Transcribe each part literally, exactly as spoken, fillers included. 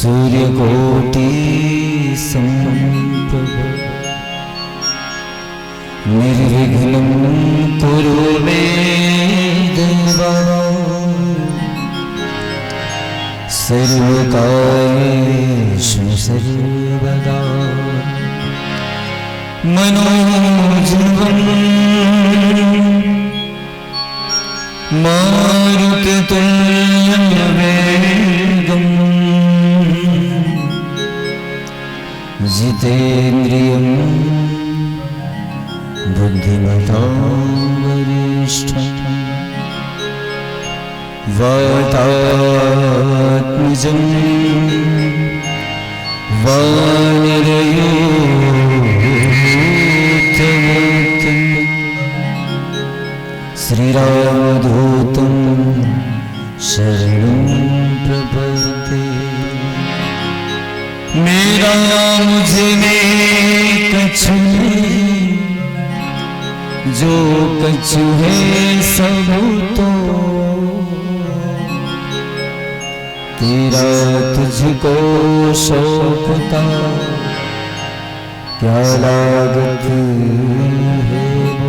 सूर्यकोटि समप्रभ निर्विघ्नं कुरु मे देवा। सर्वकार्येषु सर्वदा मनोजवम् मारुततुल्यवेगं जितेन्द्रियं बुद्धिमतां वरिष्ठम्। वातात्मजं वानरयूथमुख्यम् श्रीरामदूतं शरणं प्रपद्ये। मेरा मुझ में कछु नहीं, जो कछु है सब तो तेरा तुझको सौंपता, क्या लागत है वो।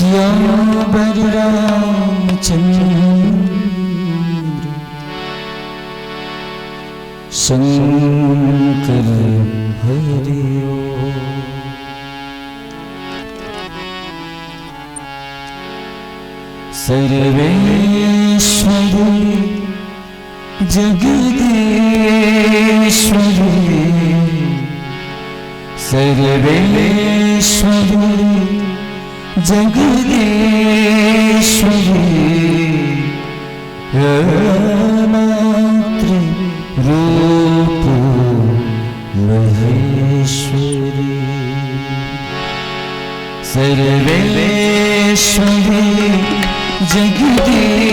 सियावर रामचंद्र शंकर हरि ओम। सर्वेश्वरी जगदीश्वरी, सर्वेश्वरी जगदीश्वरी, मातृ रूप महेश्वरी। सर्वेश्वरी जगदीश्वरी,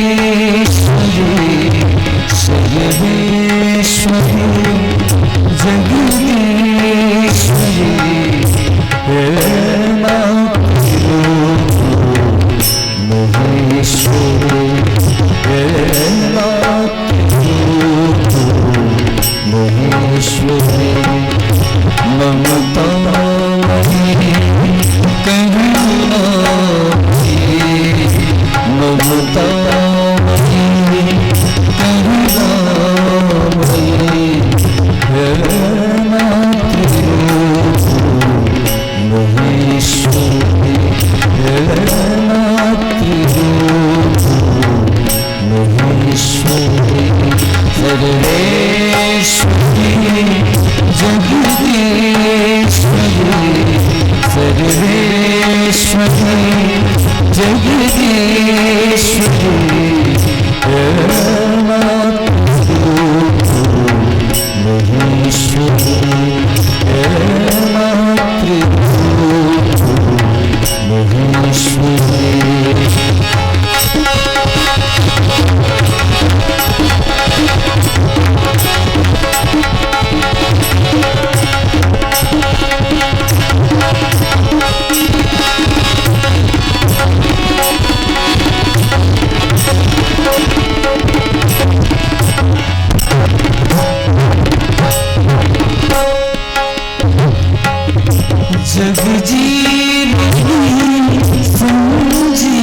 सर्वेश्वरी जगदीश्वरी, हे मातृ रूप महेश्वरी, हे मातृ रूप महेश्वरी, ममतामयी करुणामयी, ममतामयी करुणामयी, हे मातृ रूप महेश्वरी, हे मातृ रूप महेश्वरी, सर्वेश्वरी जगदीश्वरी, सर्वेश्वरी जगदीश्वरी, हे मातृ रूप महेश्वरी, हे मातृ रूप महेश्वरी। जग जीवनी संजीवनी,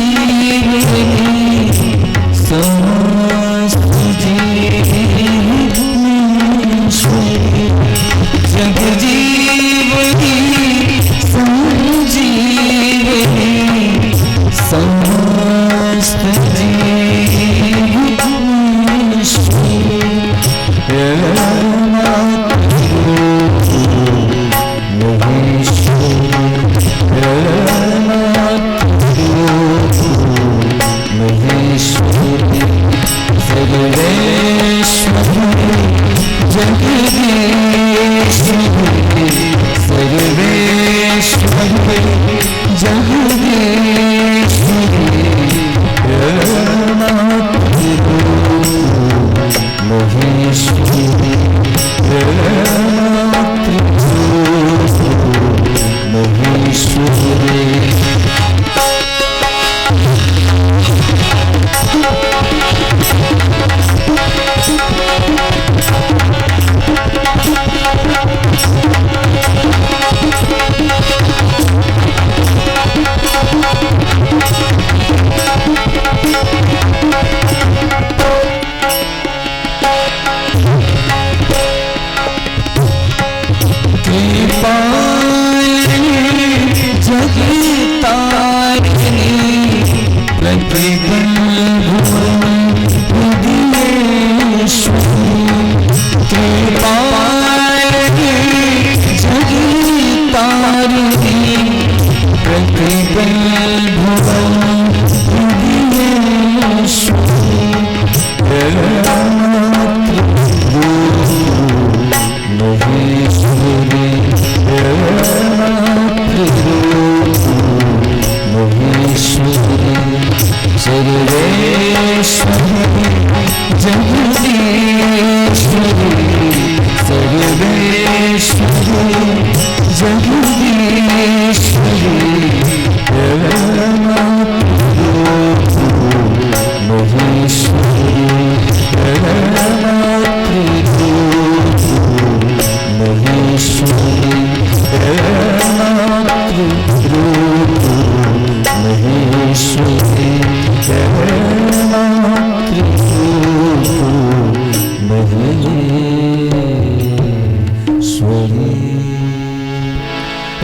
समस्त जीवनी ईश्वरी। जग जीवनी संजीवनी, समस्त जीवनी ईश्वरी। हे मातृ रूप महेश्वरी, हे मातृ रूप महेश्वरी, सर्वेश्वरी जगदीश्वरी, सर्वेश्वरी जगदीश्वरी, हे मातृ रूप महेश्वरी, हे मातृ रूप महेश्वरी।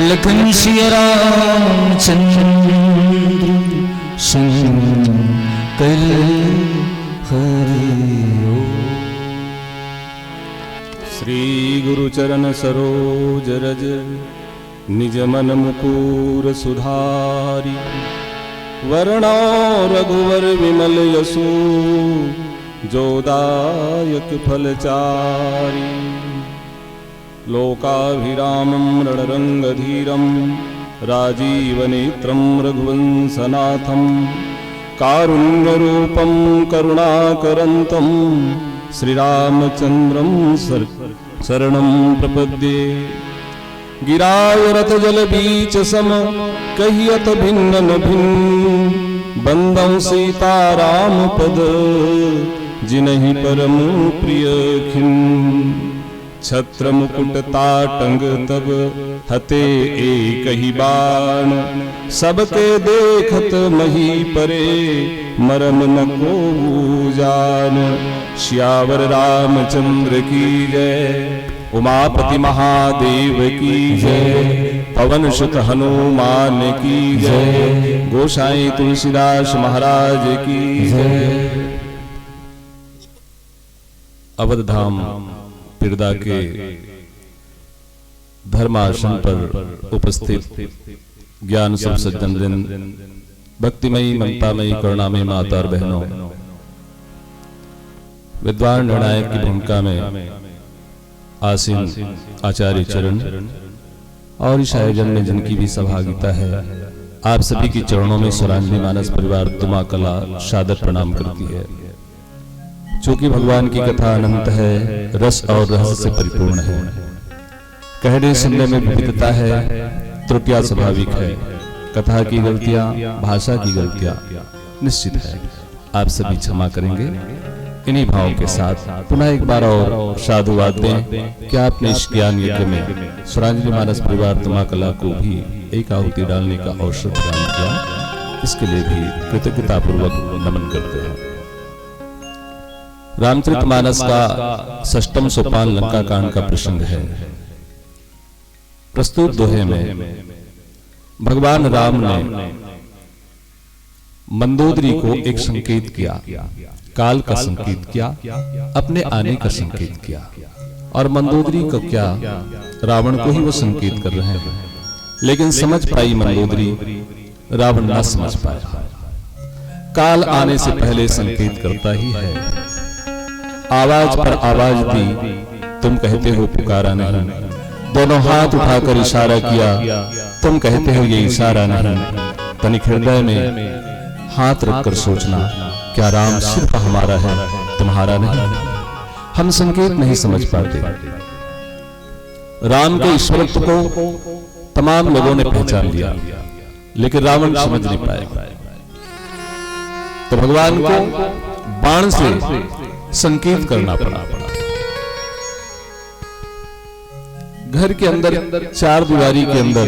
लखन सिया रामचंद्र शंकर हरि ओम। श्री गुरु चरण सरोज रज निज मन मुकुर सुधारी। वरणा रघुवर विमल यशु जो दायक फल चारी। लोकाभिरामं रणरंगधीरं राजीवनेत्रं रघुवंशनाथं कारुण्यरूपं करुणाकरन्तं श्रीरामचन्द्रं सर-, शरणं प्रपद्ये। गिराय रत जल बीच सम कहियत भिन्न न भिन्न बंदौ सीताराम पद जिनहि परम प्रिय खिन्न। छत्र मुकुट ताटंग तब हते एक ही बाण। सबके देखत मही परे मरम न को जान। सियावर रामचंद्र की जय। उमापति महादेव की जय। पवन सुत हनुमान की जय। गोसाई तुलसीदास महाराज की जय। अवध धाम पिरदा के धर्मासन पर उपस्थित ज्ञान सब सज्जन वृंद, भक्तिमयी, ममतामयी, करुणामयी माता और बहनों, विद्वान निर्णायक की भूमिका में आसीन आचार्य चरण और इस आयोजन में जिनकी भी सहभागिता है, आप सभी के चरणों में स्वरांजलि मानस परिवार दुमा कला सादर प्रणाम करती है। चूंकि भगवान की कथा अनंत है, रस और रहस्य से परिपूर्ण है, कहने सुनने में विविधता है, त्रुटियां स्वाभाविक है, कथा की गलतियां, भाषा की गलतियां निश्चित है, आप सभी क्षमा करेंगे। इन्हीं भावों के साथ पुनः एक बार और साधुवाद दें कि आपने इस ज्ञान यज्ञ में स्वरांजलि मानस परिवार दुमा कला को भी एक आहुति डालने का अवसर प्रदान किया, इसके लिए भी कृतज्ञतापूर्वक नमन करते हैं। रामचरित मानस का षष्टम सोपान लंका कांड का प्रसंग है। प्रस्तुत दोहे में भगवान राम ने मंदोदरी को एक संकेत किया, काल का संकेत किया, अपने आने का संकेत किया। और मंदोदरी को क्या, रावण को ही वो संकेत कर रहे हैं, लेकिन समझ पाई मंदोदरी, रावण ना समझ पाया। काल आने से पहले संकेत करता ही है। आवाज पर आवाज दी, तुम कहते हो पुकारा नहीं। दोनों हाथ उठाकर इशारा किया, तुम कहते हो ये इशारा नहीं। तनिक हृदय में हाथ रखकर सोचना, क्या राम सिर्फ हमारा है, तुम्हारा नहीं? हम संकेत नहीं समझ पाते। राम के ईश्वरत्व को तमाम लोगों ने पहचान लिया, लेकिन रावण समझ नहीं पाया। तो भगवान को बाण से संकेत करना पड़ा। घर के अंदर, चार दीवारी के अंदर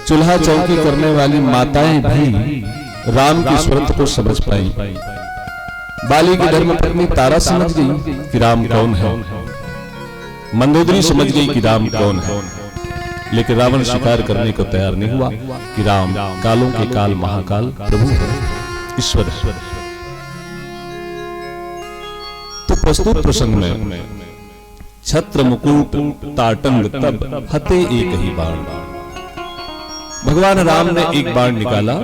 चूल्हा चौकी करने वाली माताएं भी राम की सूरत को समझ पाई। बाली की धर्मपत्नी तारा समझ गई कि राम कौन है, मंदोदरी समझ गई कि राम कौन है, लेकिन रावण स्वीकार करने को तैयार नहीं हुआ कि राम कालों के काल महाकाल प्रभु है, ईश्वर है। तो प्रस्तुत प्रसंग में छत्र मुकुट ताटंग तब हते एक ही बाण। भगवान राम ने एक बाण निकाला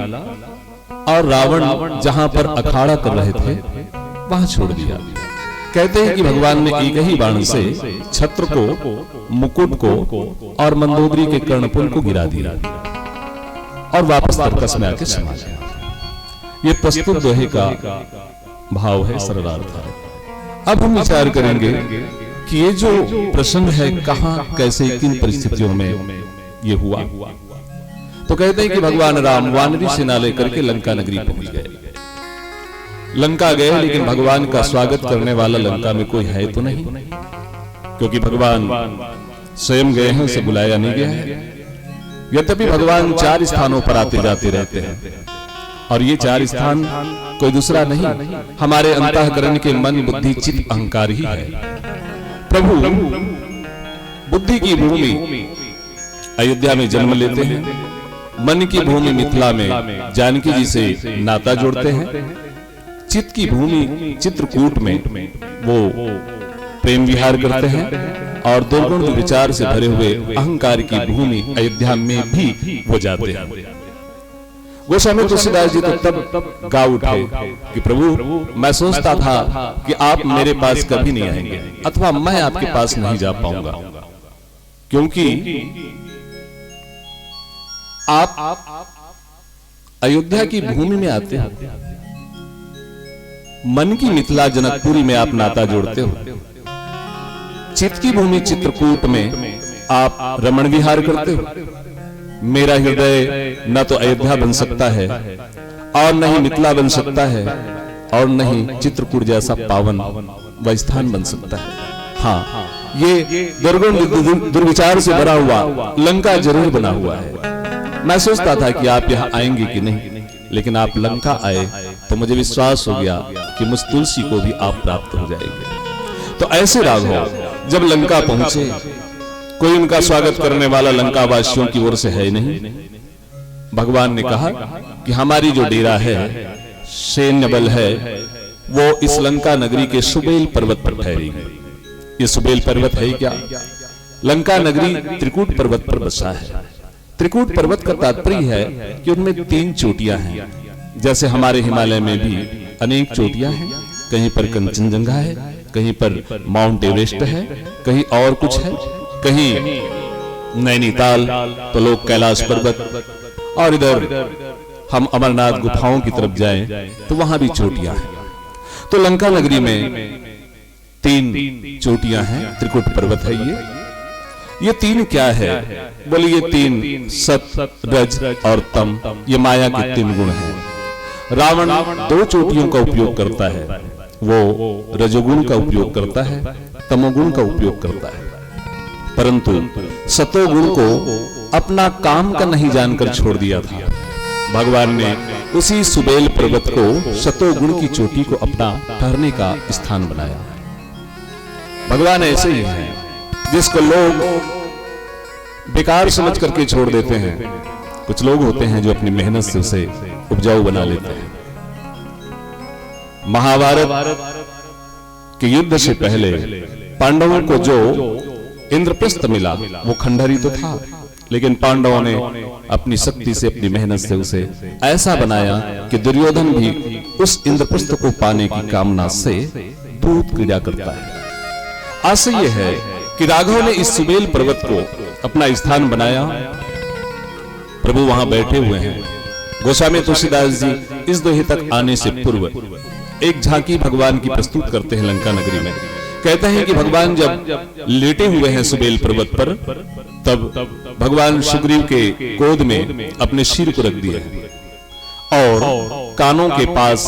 और रावण जहां पर अखाड़ा कर रहे थे, वहां छोड़ दिया। कहते हैं कि भगवान ने एक ही बाण से छत्र को, मुकुट को और मंदोदरी के कर्णपुल को गिरा दिया और वापस तरकस में आके समा गया। ये प्रस्तुत दोहे का भाव है, सरलार्थ है। अब हम विचार करेंगे कि ये जो प्रसंग है, कहां, कैसे, किन परिस्थितियों में ये हुआ। तो कहते हैं कि भगवान राम वानरी सेना लेकर के लंका नगरी पहुंच गए। लंका गए, लेकिन भगवान का स्वागत करने वाला लंका में कोई है तो नहीं, क्योंकि भगवान स्वयं गए हैं, उसे बुलाया नहीं गया है। यद्यपि भगवान चार स्थानों पर आते जाते रहते हैं, और ये चार स्थान कोई दूसरा नहीं, हमारे अंतःकरण के मन, बुद्धि, चित्त, अहंकार ही है। प्रभु बुद्धि की भूमि, अयोध्या में जन्म लेते हैं, मन की भूमि मिथिला में जानकी जी से नाता जोड़ते हैं, चित्त की भूमि चित्रकूट में वो प्रेम विहार करते हैं और दुर्गुण विचार से भरे हुए अहंकार की भूमि अयोध्या में भी वो जाते हैं। गोस्वामी तुलसीदास जी तो तब गा उठे कि प्रभु, मैं सोचता था कि आप मेरे पास कभी नहीं आएंगे अथवा मैं आपके पास नहीं जा पाऊंगा, क्योंकि आप अयोध्या की भूमि में आते हो, मन की मिथिला जनकपुरी में आप नाता जोड़ते हो, चित्त की भूमि चित्रकूट में आप रमण विहार करते हो। मेरा हृदय न तो अयोध्या बन सकता है और न ही मिथिला बन सकता है और न ही चित्रकूट जैसा पावन वह स्थान बन सकता है। हाँ, ये दुर्गुण दुर्-, दुर्विचार से भरा हुआ लंका जरूर बना हुआ है। मैं सोचता था कि आप यहाँ आएंगे कि नहीं, लेकिन आप लंका आए तो मुझे विश्वास हो गया कि मुझ तुलसी को भी आप प्राप्त हो जाएंगे। तो ऐसे राघव जब लंका पहुंचे, कोई उनका स्वागत करने वाला लंकावासियों की ओर से है नहीं। भगवान ने कहा कि हमारी जो डेरा है, सैन्य बल है, वो इस लंका नगरी के सुबेल पर्वत पर ठहरेगी। ये सुबेल पर्वत है क्या? लंका नगरी त्रिकूट पर्वत पर बसा है। त्रिकूट पर्वत का तात्पर्य है कि उनमें तीन चोटियां हैं। जैसे हमारे हिमालय में भी अनेक चोटियां हैं, कहीं पर कंचनजंगा है, कहीं पर माउंट एवरेस्ट है, कहीं और कुछ है, कहीं नैनीताल, तो लोग कैलाश पर्वत, और इधर हम अमरनाथ गुफाओं की तरफ जाएं तो वहां भी चोटियां हैं। तो लंका नगरी में तीन चोटियां हैं, त्रिकुट पर्वत है ये। ये तीन क्या है? बोले, ये तीन सत, रज और तम, ये माया के तीन गुण हैं। रावण दो चोटियों का उपयोग करता है, वो रजोगुण का उपयोग करता है, तमोगुण का उपयोग करता है, परंतु सतोगुण को अपना काम का नहीं जानकर छोड़ दिया था। भगवान ने उसी सुबेल पर्वत को, सतोगुण की चोटी को अपना ठहरने का स्थान बनाया। भगवान ऐसे ही हैं, जिसको लोग बेकार समझ करके छोड़ देते हैं। कुछ लोग होते हैं जो अपनी मेहनत से उसे उपजाऊ बना लेते हैं। महाभारत के युद्ध से पहले पांडवों को जो इंद्रप्रस्थ मिला, वो खंडहर ही तो था, लेकिन पांडवों ने अपनी शक्ति से, अपनी मेहनत से उसे ऐसा बनाया कि दुर्योधन भी उस इंद्रप्रस्थ को पाने की कामना से दूत क्रीड़ा करता है। आशय यह है कि राघव ने इस सुबेल पर्वत को अपना स्थान बनाया। प्रभु वहां बैठे हुए हैं। गोस्वामी तुलसीदास जी इस दोहे तक आने से पूर्व एक झांकी भगवान की प्रस्तुत करते हैं लंका नगरी में। कहते हैं कि भगवान जब लेटे हुए हैं सुबेल पर्वत पर, तब भगवान सुग्रीव के गोद में अपने सिर को रख दिए हैं और कानों के पास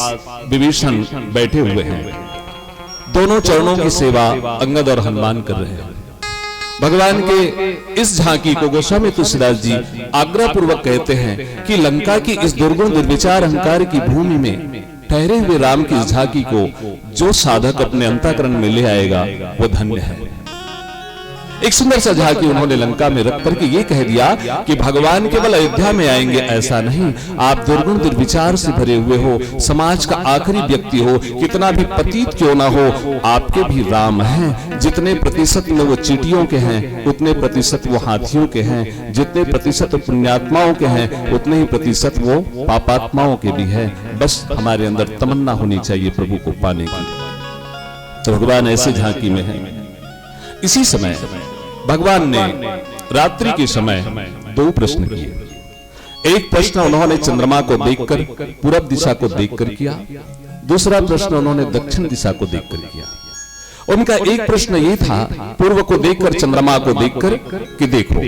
विभीषण बैठे हुए हैं। दोनों चरणों की सेवा अंगद और हनुमान कर रहे हैं। भगवान के इस झांकी को गोस्वामी तुलसीदास जी आग्रहपूर्वक कहते हैं कि लंका की इस दुर्गुण दुर्विचार अहंकार की भूमि में ठहरे हुए राम की इस झांकी को जो साधक अपने अंतःकरण में ले आएगा, वो धन्य है। एक सुंदर सा झांकी उन्होंने लंका में रख करके ये कह दिया कि भगवान केवल अयोध्या में आएंगे, ऐसा नहीं, आप दुर्गुण दुर्विचार से भरे हुए हो, समाज का आखिरी व्यक्ति हो, कितना भी पतित क्यों ना हो, आपके भी राम हैं। जितने प्रतिशत में वो चींटियों के हैं, उतने प्रतिशत वो हाथियों के हैं, जितने प्रतिशत वो पुण्यात्माओं के हैं, उतने ही प्रतिशत वो पापात्माओं के भी हैं। बस हमारे अंदर तमन्ना होनी चाहिए प्रभु को पाने की। तो भगवान ऐसे झांकी में हैं। इसी समय भगवान ने रात्रि के समय दो प्रश्न किए। एक प्रश्न उन्होंने चंद्रमा को देखकर, पूरब दिशा को देखकर किया, दूसरा प्रश्न उन्होंने दक्षिण दिशा को देखकर किया। उनका एक प्रश्न ये था, पूर्व को देखकर, चंद्रमा को देखकर, कि देखो,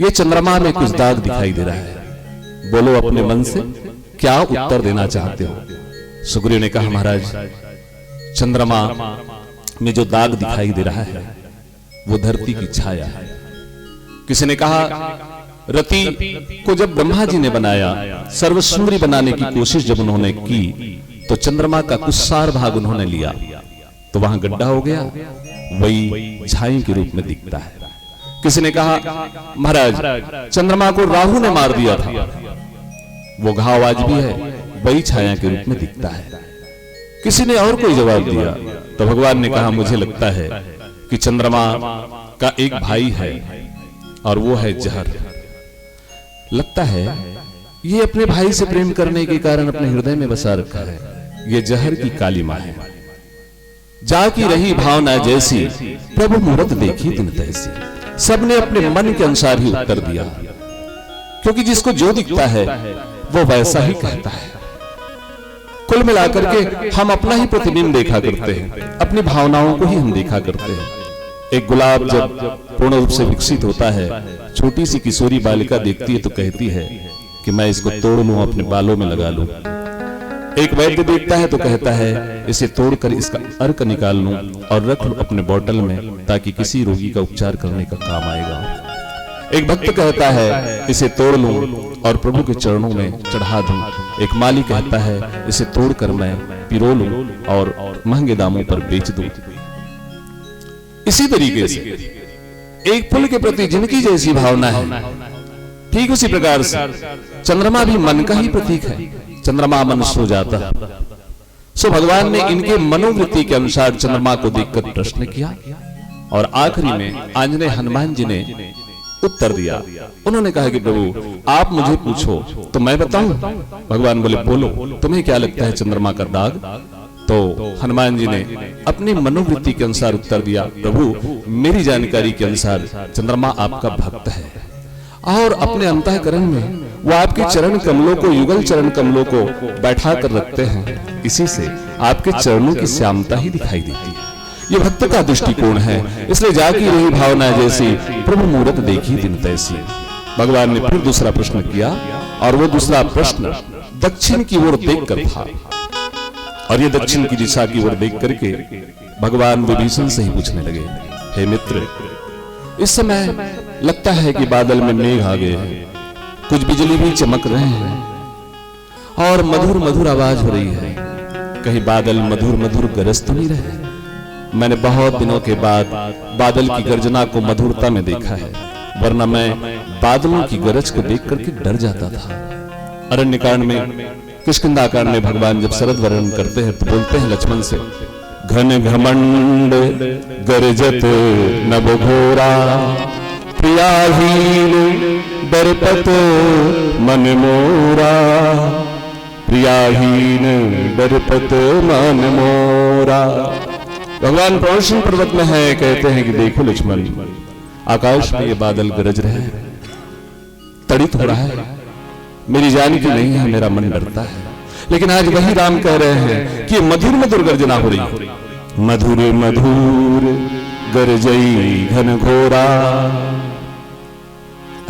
ये चंद्रमा में कुछ दाग दिखाई दे रहा है, बोलो अपने मन से क्या उत्तर देना चाहते हो। सुग्रीव ने कहा, महाराज, चंद्रमा में जो दाग दिखाई दे रहा है, वो धरती की छाया है। किसी ने कहा, रति को जब ब्रह्मा जी ने बनाया, सर्वसुंदरी बनाने की कोशिश जब उन्होंने की, तो चंद्रमा का कुछ सार भाग उन्होंने लिया, तो वहां गड्ढा हो गया, वही छाई के रूप में दिखता है। किसी ने कहा, महाराज, चंद्रमा को राहु ने मार दिया था, वो घाव आज भी है, वही छाया के रूप में दिखता है। किसी ने और कोई जवाब दिया तो भगवान ने कहा, मुझे लगता है कि चंद्रमा का एक भाई है और वो है जहर। लगता है ये अपने भाई से प्रेम करने के कारण अपने हृदय में बसा रखा है। ये जहर की कालिमा है। जा की रही भावना जैसी, प्रभु मूरत देखी दिन तैसी। सबने अपने मन के अनुसार ही उत्तर दिया, क्योंकि जिसको जो दिखता है वो वैसा ही कहता है। कुल मिलाकर के हम अपना ही प्रतिबिंब देखा करते हैं, अपनी भावनाओं को ही हम देखा करते हैं। एक गुलाब जब पूर्ण रूप से विकसित होता है, छोटी सी किशोरी बालिका देखती है तो कहती है कि मैं इसको तोड़ लूं, अपने बालों में लगा लूं। एक वैद्य देखता है तो कहता है, इसे तोड़कर इसका अर्क निकाल लूं और रख लूं अपने बॉटल में, ताकि किसी रोगी का उपचार करने का काम आएगा। एक भक्त कहता है, इसे तोड़ लूं और प्रभु के चरणों में चढ़ा दूं। एक माली कहता है, इसे तोड़कर मैं पिरो लूं और महंगे दामों पर बेच दूं। इसी तरीके से एक पुल के प्रति जिनकी जैसी भावना है, ठीक उसी प्रकार से चंद्रमा भी मन का ही प्रतीक है। चंद्रमा मन सो जाता। सो भगवान ने इनके मनोवृत्ति के अनुसार चंद्रमा को देखकर प्रश्न किया और आखिरी में आंजनेय हनुमान जी ने उत्तर दिया। उन्होंने कहा कि प्रभु, आप मुझे पूछो तो मैं बताऊं। भगवान बोले, बोलो, तुम्हें क्या लगता है चंद्रमा का दाग? तो हनुमान जी ने अपनी मनोवृत्ति के अनुसार उत्तर दिया, प्रभु, मेरी जानकारी के अनुसार चंद्रमा आपका भक्त है और अपने अंतःकरण में वो आपके चरण कमलों को, युगल चरण कमलों को बैठा कर रखते हैं, इसी से आपके चरणों की श्यामता ही दिखाई देती है। ये भक्त का दृष्टिकोण है, इसलिए जागी रही भावना जैसी, प्रभु मूरत देखी दिन तैसी। भगवान ने फिर दूसरा प्रश्न किया और वो दूसरा प्रश्न दक्षिण की ओर देखकर था। और ये दक्षिण की दिशा की ओर देख करके भगवान विभीषण से ही पूछने लगे, हे मित्र, इस समय लगता है कि बादल में मेघ आ गए हैं, कुछ बिजली भी चमक रहे हैं और मधुर मधुर आवाज हो रही है, कहीं बादल मधुर मधुर गरज तो नहीं रहे? मैंने बहुत दिनों के बाद बादल की गर्जना को मधुरता में देखा है, वरना मैं बादलों की गरज को देख करके डर जाता था। अरण्यकांड में, किष्किंधाकांड में भगवान जब शरद वर्णन करते हैं तो बोलते हैं लक्ष्मण से, घन घमंड गरजत नभ घोरा, प्रियाहीन डरपत मन मोरा, प्रियाहीन डरपत मन मोरा। भगवान प्रदर्शन पर्वत में है, कहते हैं कि देखो लक्ष्मण, आकाश में ये बादल गरज रहे हैं, तड़ित हो रहा है, मेरी जान की नहीं है, मेरा मन डरता है। लेकिन आज वही राम कह रहे हैं कि मधुर मधुर गर्जना हो रही है, मधुर मधुर गरजई घन घोरा।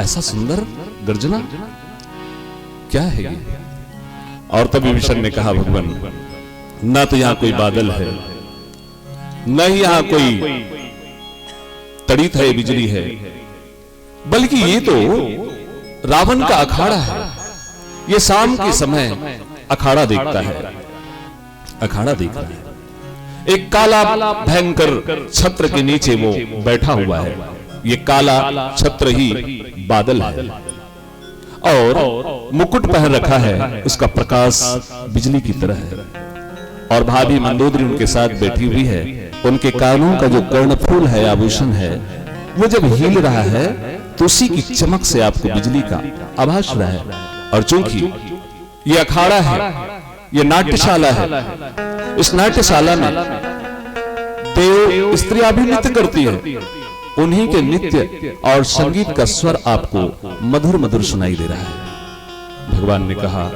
ऐसा सुंदर गर्जना क्या है ये? और तब विभीषण ने कहा, भगवान, ना तो यहाँ कोई बादल है, न ही यहाँ कोई तड़ित है, बिजली है, बल्कि ये तो रावण का अखाड़ा है। ये शाम के समय अखाड़ा देखता है, अखाड़ा देख रहा है। एक काला भयंकर छत्र के नीचे वो बैठा हुआ है। ये काला छत्र ही बादल है और मुकुट पहन रखा है, उसका प्रकाश बिजली की तरह है। और भाभी मंदोदरी उनके साथ बैठी हुई है। उनके कानों का जो कर्णफूल है, आभूषण है, वो जब हिल रहा है तो उसी की चमक से आपको बिजली का आभास हो रहा है। और चूंकि ये अखाड़ा है, ये नाट्यशाला है, इस नाट्यशाला में देव स्त्रियां भी नृत्य करती है, उन्हीं के नृत्य और संगीत का स्वर आपको मधुर मधुर सुनाई दे रहा है। भगवान ने कहा,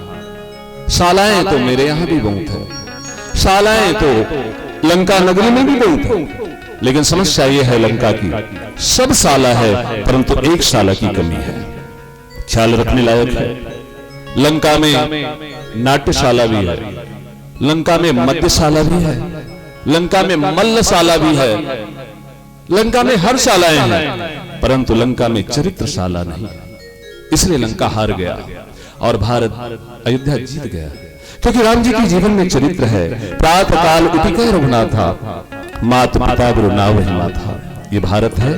शालाएं तो मेरे यहां भी बहुत है, शालाएं तो लंका नगरी में भी बहुत है, लेकिन समस्या ये है लंका की, सब शाला है परंतु एक शाला की कमी है। ख्याल रखने लायक है। लंका में नाट्यशाला भी है, लंका में मद्यशाला भी है, लंका में मल्लशाला भी है, लंका में हर शालाएं हैं, परंतु लंका में चरित्रशाला नहीं। इसलिए लंका हार गया और भारत, अयोध्या जीत गया, क्योंकि राम जी के जीवन में चरित्र है। प्रातः काल उठि कहि रघुनाथा, मात पिता गुरु नावहि माथा। ये भारत है,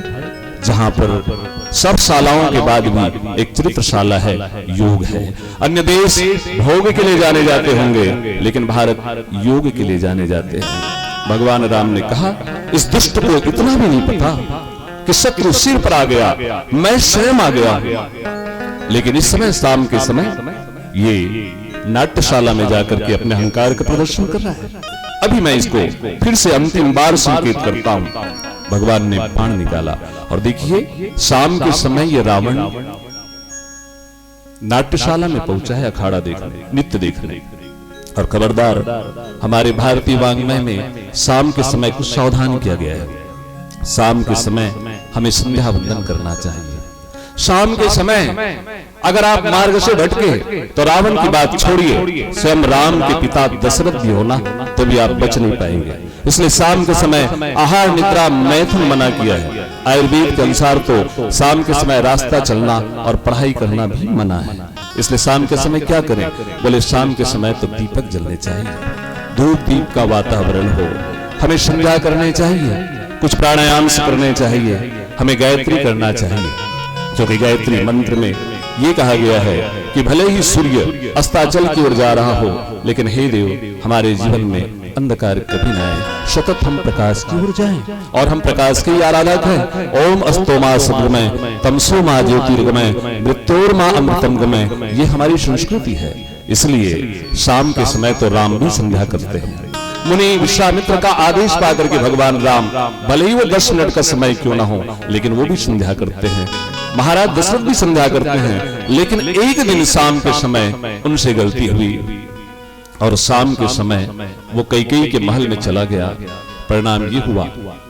जहां पर सब शालाओं के बाद भी एक चरित्रशाला है, योग है। अन्य देश भोग के लिए जाने जाते होंगे, लेकिन भारत योग के लिए जाने जाते हैं। भगवान राम ने कहा, इस दुष्ट को इतना भी नहीं पता कि शत्रु सिर पर आ गया, मैं स्वयं आ गया। लेकिन इस समय, शाम के समय, ये नाट्यशाला में जाकर के अपने अहंकार का प्रदर्शन कर रहा है। अभी मैं इसको फिर से अंतिम बार संकेत करता हूं। भगवान ने बाण निकाला और देखिए, शाम के समय ये रावण नाट्यशाला में पहुंचा है, अखाड़ा देखने, नृत्य देखने। और खबरदार, हमारे भारतीय वाङ्मय में शाम के समय कुछ सावधान किया गया है। शाम के समय हमें संध्या वंदन करना चाहिए। शाम के समय अगर आप मार्ग से भटके, तो रावण की बात छोड़िए, स्वयं राम के पिता दशरथ भी हो ना, तो भी आप बच नहीं पाएंगे। इसलिए शाम के समय आहार, निद्रा, मैथुन मना किया है। आयुर्वेद के अनुसार तो शाम के समय रास्ता चलना और पढ़ाई करना भी मना है। इसलिए शाम के समय क्या करें? बोले, शाम के समय तो दीपक जलने चाहिए, धूप दीप का वातावरण हो। हमें संध्या करनी चाहिए, कुछ प्राणायाम से करने चाहिए, हमें गायत्री करना चाहिए, क्योंकि गायत्री मंत्र में ये कहा गया है कि भले ही सूर्य अस्ताचल की ओर जा रहा हो, लेकिन हे देव, हमारे जीवन में अंधकार कभी ना आए, सतत हम प्रकाश की ओर जाएं। और हम प्रकाश के ही आराधक हैं। ओम अस्तो मा सद्गमय, तमसो मा ज्योतिर्गमय, मृत्योर्मा अमृतम गमय, ये हमारी संस्कृति है। इसलिए शाम के समय तो राम भी संध्या करते हैं। मुनि विश्वामित्र का आदेश पा करके भगवान राम, भले ही वो दस मिनट का समय क्यों ना हो, लेकिन वो भी संध्या करते हैं। महाराज दशरथ भी संध्या करते हैं, लेकिन एक दिन शाम के समय उनसे गलती हुई और शाम के समय वो कैकेयी के महल में चला गया। परिणाम ये हुआ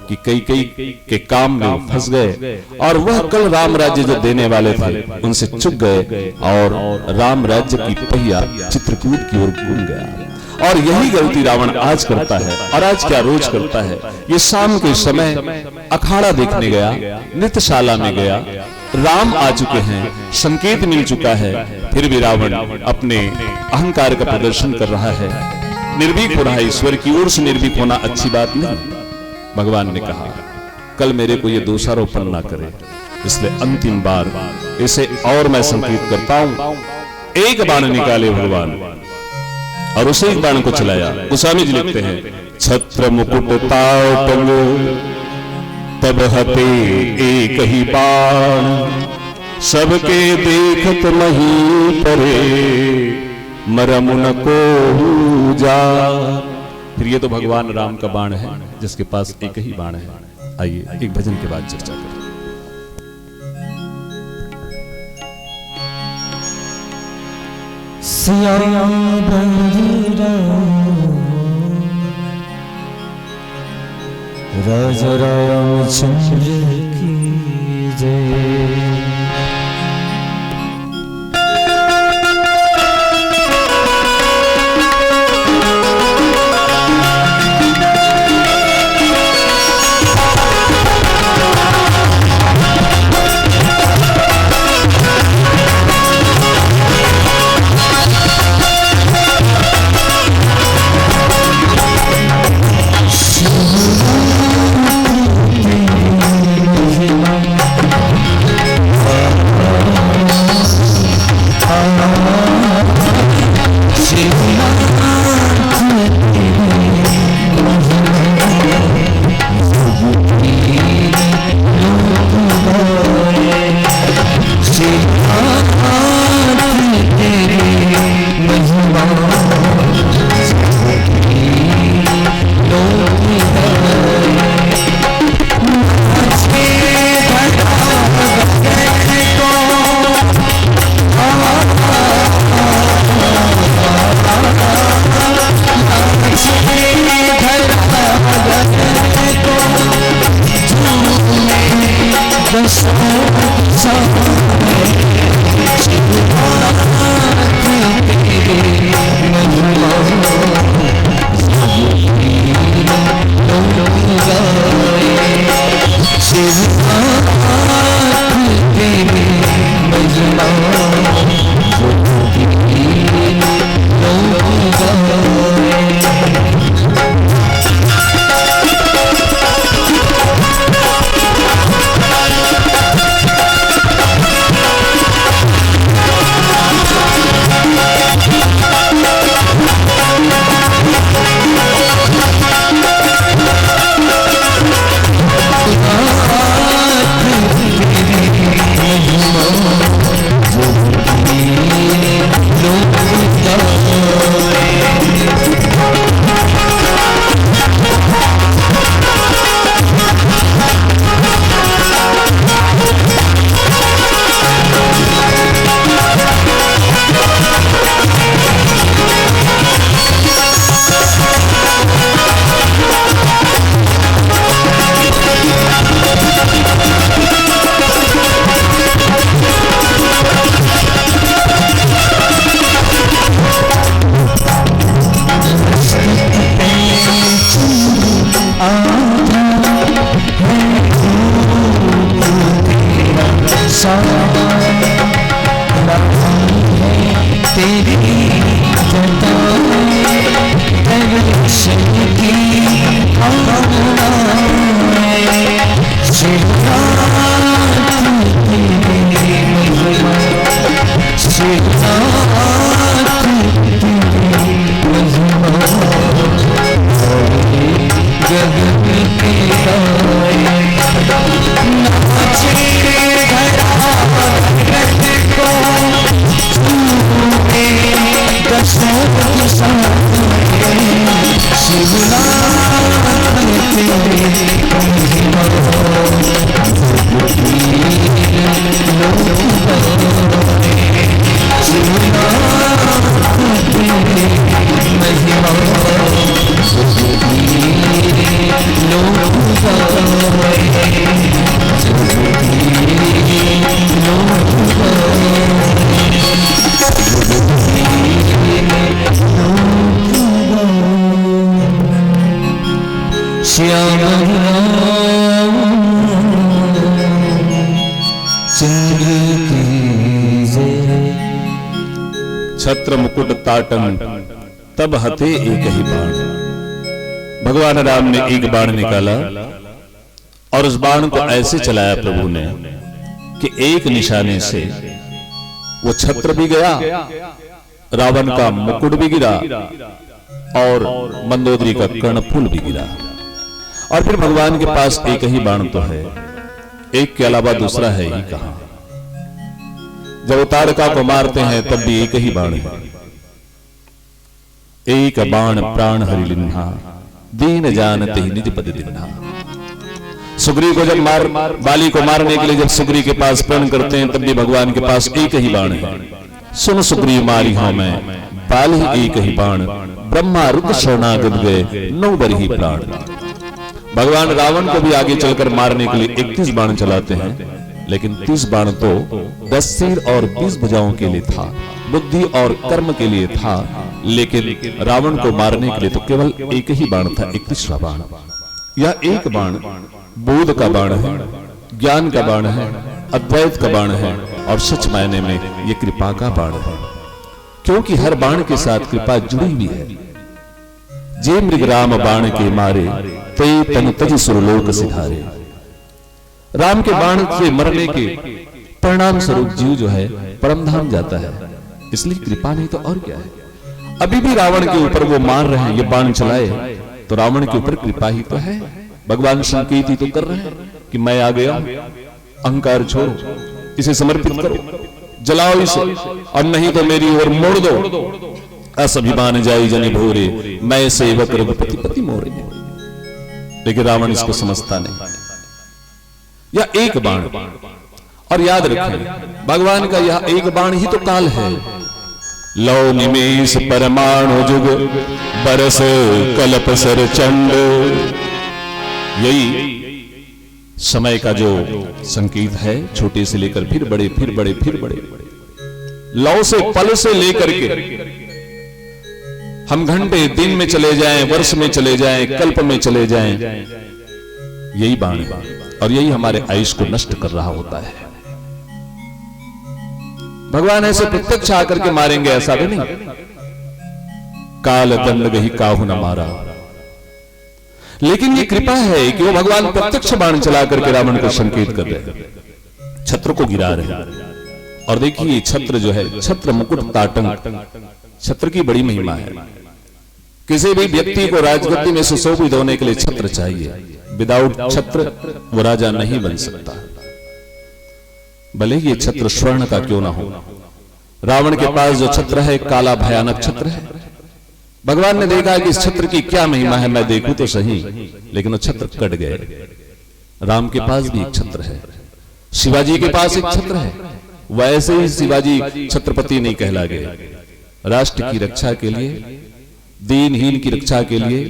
कि कैकेयी के काम में फंस गए और वह कल राम राज्य जो देने वाले थे, उनसे चूक गए और राम राज्य की पहिया चित्रकूट की ओर घूम गया। और यही गलती रावण आज करता है। और आज क्या, रोज करता है। ये शाम के समय अखाड़ा देखने गया, नृत्यशाला में गया, राम आ चुके हैं, संकेत मिल चुका है, फिर भी रावण अपने अहंकार का प्रदर्शन कर रहा है। निर्भीक हो रहा है, ईश्वर की ओर से निर्भीक होना अच्छी बात नहीं। भगवान ने कहा, कल मेरे को ये दोषारोपण ना करे, इसलिए अंतिम बार इसे और मैं संकेत करता हूं। एक बाण निकाले भगवान और उसे एक बाण को चलाया। गोस्वामी जी लिखते हैं, छत्र मुकुट ताव टंग तब हते एक ही बाण, सबके देखत मही परे मरम न कोहू जा। फिर ये तो भगवान राम का बाण है, जिसके पास एक ही बाण है। आइए, एक भजन के बाद चर्चा करें। सिया राम बंधु राम, राजा रामचंद्र की जय। तेरी जटाएं दर्शन की कामनाएं। शिवनाथ तेरी महिमा, शिवनाथ तेरी महिमा। गगन के तारे नाचे धरा गगन को, झूमे दसों दिशाएं। शिवनाथ तेरी महिमा, लोक पाए। शिवनाथ तेरी महिमा, लोक पाए। श्याम रामचंद्र की जय। छत्र मुकुट ताटंक तब हते एक ही बाण। भगवान राम ने एक बाण निकाला और उस बाण को ऐसे चलाया प्रभु ने कि एक निशाने से वो छत्र भी गया, रावण का मुकुट भी गिरा और मंदोदरी का कर्णफूल भी गिरा। और फिर भगवान के पास एक ही बाण तो है, एक के अलावा दूसरा है ही कहाँ? जब वो ताड़का को मारते हैं तब भी एक ही बाण है। एक बाण प्राण हरि लिन्हा, दीन जान तेहि निज पद दिन्हा। सुग्रीव को जब मार, बाली को मारने के लिए जब सुग्रीव के पास प्रण करते हैं, तब भी भगवान के पास एक ही बाण है। सुन सुग्रीव मारिहा मैं बाली एक ही बाण, ब्रह्मा रुद्र शरणागत गए नौ बरही प्राण। भगवान रावण को भी आगे चलकर मारने के लिए इकतीस बाण चलाते हैं, लेकिन तीस बाण तो दस सिर और बीस भुजाओं के लिए था, बुद्धि और कर्म के लिए था। लेकिन रावण को मारने के लिए तो केवल एक ही बाण था, इकतीसवां बाण। यह एक बाण बोध का बाण है, ज्ञान का बाण है, अद्वैत का बाण है और सच मायने में ये कृपा का बाण है, क्योंकि हर बाण के साथ कृपा जुड़ी हुई है। जे मृग राम बाण के मारे, ते तन तजि सुरलोक सिधारे। राम के बाण से मरने के परिणाम स्वरूप जीव जो है परम धाम जाता है, इसलिए कृपा नहीं तो और क्या है। अभी भी रावण के ऊपर वो मार रहे हैं, ये बाण चलाए तो रावण के ऊपर कृपा ही तो है, भगवान संकेत ही तो कर रहे हैं कि मैं आ गया हूं, अहंकार छोड़ो, इसे समर्पित करो, जलाओ इसे, और नहीं तो मेरी ओर मोड़ दो। अस अभिमान जाई जनि भोरे, मैं सेवक रघुपति पति मोरे। लेकिन रावण इसको समझता नहीं। यह एक बाण, और याद रखें, भगवान का यह एक बाण ही तो काल है। लौ निमेष परमाणु जुग, बरस कल्प सर चंड। यही समय का जो संकेत है, छोटे से लेकर फिर बड़े, फिर बड़े, फिर बड़े, लौ से, पल से लेकर के हम घंटे, दिन में चले जाएं, वर्ष में चले जाएं, कल्प में चले जाएं, यही बाण है और यही हमारे आयुष को नष्ट कर रहा होता है। भगवान ऐसे प्रत्यक्ष आकर के मारेंगे, ऐसा भी नहीं। काल दंड गही काहू न मारा, लेकिन ये कृपा है कि वो भगवान प्रत्यक्ष बाण चला करके रावण को संकेत कर रहे हैं, छत्र को गिरा रहे हैं। और देखिए, ये छत्र जो है, छत्र मुकुट ताटंक, छत्र की बड़ी महिमा है। किसी भी व्यक्ति को राजगद्दी में सुशोभित होने के लिए छत्र चाहिए। विदाउट छत्र वो राजा नहीं बन सकता, भले ये छत्र स्वर्ण का क्यों ना हो। रावण के पास जो छत्र है, काला भयानक छत्र है। भगवान ने देखा कि इस छत्र की क्या महिमा है, मैं देखूं तो सही। लेकिन वो छत्र कट गए। राम के पास भी एक छत्र है, शिवाजी के पास एक छत्र है। वैसे ही शिवाजी छत्रपति नहीं कहला गए। राष्ट्र की रक्षा के लिए, दीनहीन की रक्षा के लिए,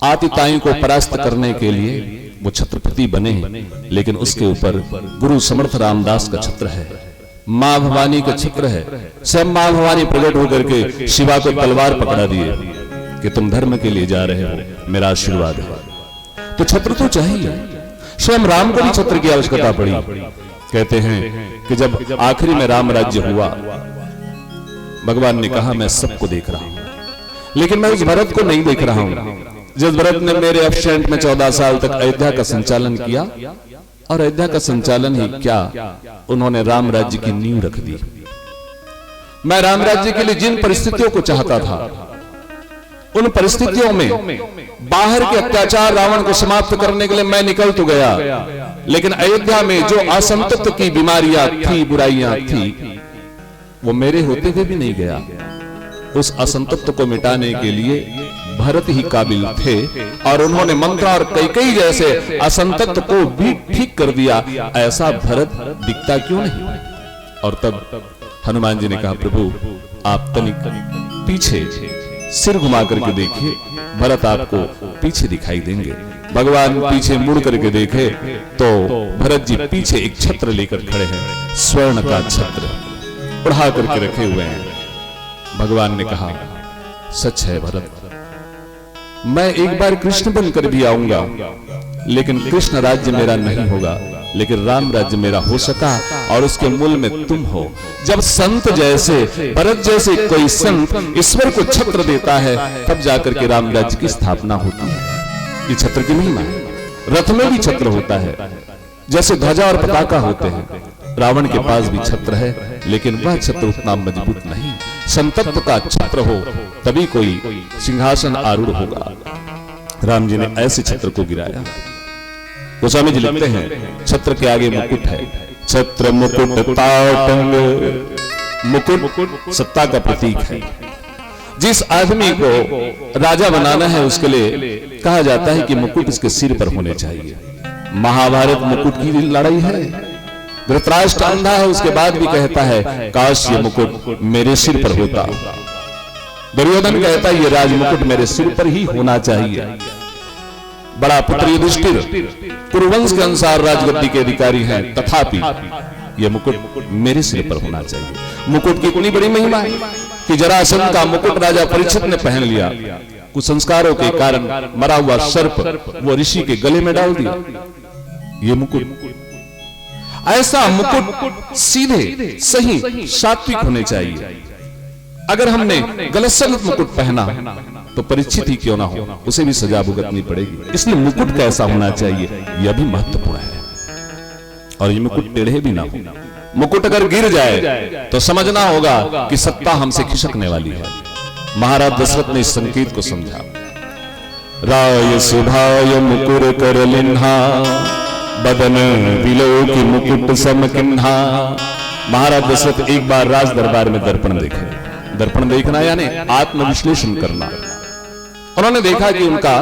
आतिताई को परास्त करने के लिए वो छत्रपति बने, लेकिन उसके ऊपर गुरु समर्थ रामदास का छत्र है, माँ भवानी का छत्र है। स्वयं माँ भवानी प्रकट होकर के शिवा को तलवार पकड़ा दिए कि तुम धर्म के लिए जा रहे हो, मेरा आशीर्वाद है। तो छत्र तो चाहिए। स्वयं राम को भी छत्र की आवश्यकता पड़ी। कहते हैं कि जब आखिरी में राम राज्य हुआ, भगवान ने कहा, "मैं सबको देख रहा हूं, लेकिन मैं उस भरत को नहीं देख रहा हूं, जिस भरत ने मेरे एब्सेंट में चौदह साल तक अयोध्या का संचालन किया, और अयोध्या का संचालन ही क्या, उन्होंने राम राज्य की नींव रख दी।" मैं राम राज्य के लिए जिन परिस्थितियों को चाहता था, उन परिस्थितियों में बाहर के अत्याचार रावण को समाप्त करने के लिए मैं निकल तो गया, लेकिन अयोध्या में जो असंतप्त की बीमारियां थी, बुराइयां थी, वो मेरे होते हुए भी नहीं गया। उस असंतप्त को मिटाने के लिए भरत ही काबिल थे, और उन्होंने मंत्रा और कैकई जैसे असंतप्त को भी ठीक कर दिया। ऐसा भरत दिखता क्यों नहीं? और तब हनुमान जी ने कहा, "प्रभु, आप तनिक पीछे सिर घुमा करके देखिए, भरत आपको पीछे दिखाई देंगे।" भगवान पीछे मुड़ करके देखे तो भरत जी पीछे एक छत्र लेकर खड़े हैं, स्वर्ण का छत्र ओढ़ा करके रखे हुए हैं। भगवान ने कहा, "सच है भरत, मैं एक बार कृष्ण बनकर भी आऊंगा, लेकिन कृष्ण राज्य मेरा नहीं होगा, लेकिन राम राज्य मेरा हो सका, और उसके मूल में तुम हो।" जब संत जैसे, भरत जैसे कोई संत ईश्वर को छत्र देता है, तब जाकर के राम राज्य की स्थापना होती है। ये छत्र की महिमा है। रथ में भी छत्र होता है, जैसे ध्वजा और पताका होते हैं, रावण के पास भी छत्र है, लेकिन वह छत्र उतना मजबूत नहीं। संतत्व का छत्र हो, तभी कोई सिंहासन आरूढ़ होगा। राम जी ने ऐसे छत्र को गिराया। गोस्वामी जी लिखते हैं, छत्र के आगे मुकुट है, छत्र मुकुट ताटंग। मुकुट सत्ता का प्रतीक है। जिस आदमी को राजा बनाना है, उसके लिए कहा जाता है कि मुकुट इसके सिर पर होने चाहिए। महाभारत मुकुट की लड़ाई है। धृतराष्ट्र अंधा है, उसके बाद भी कहता है, "काश ये मुकुट मेरे सिर पर होता।" दुर्योधन कहता है, "ये राजमुकुट मेरे सिर पर ही होना चाहिए।" बड़ा पुत्र युधिष्ठिर कुरुवंश के अनुसार राजगद्दी के अधिकारी हैं, तथापि ये मुकुट मेरे सिर पर होना चाहिए। मुकुट की इतनी बड़ी महिमा है कि जरासंध का मुकुट राजा परीक्षित ने पहन लिया, कुसंस्कारों के कारण मरा हुआ सर्प वो ऋषि के गले में डाल दिया। ये मुकुट, ऐसा मुकुट सीधे, सही, सात्विक होने चाहिए। अगर हमने गलत सलत मुकुट पहना तो परीक्षित ही क्यों ना हो, उसे भी सजा भुगतनी पड़ेगी। इसलिए मुकुट कैसा होना चाहिए, यह भी महत्वपूर्ण है। और ये मुकुट टेढ़े भी ना हो। मुकुट अगर गिर जाए तो समझना होगा कि सत्ता हमसे खिसकने वाली है। महाराज दशरथ ने इस संकेत को समझा। राय सुभाय मुकुर कर लिन्हा, बदन बिलोकि मुकुट सम किन्हा। महाराज दशरथ एक बार राज दरबार में दर्पण देखे। दर्पण देखना यानी आत्मविश्लेषण करना। उन्होंने देखा कि उनका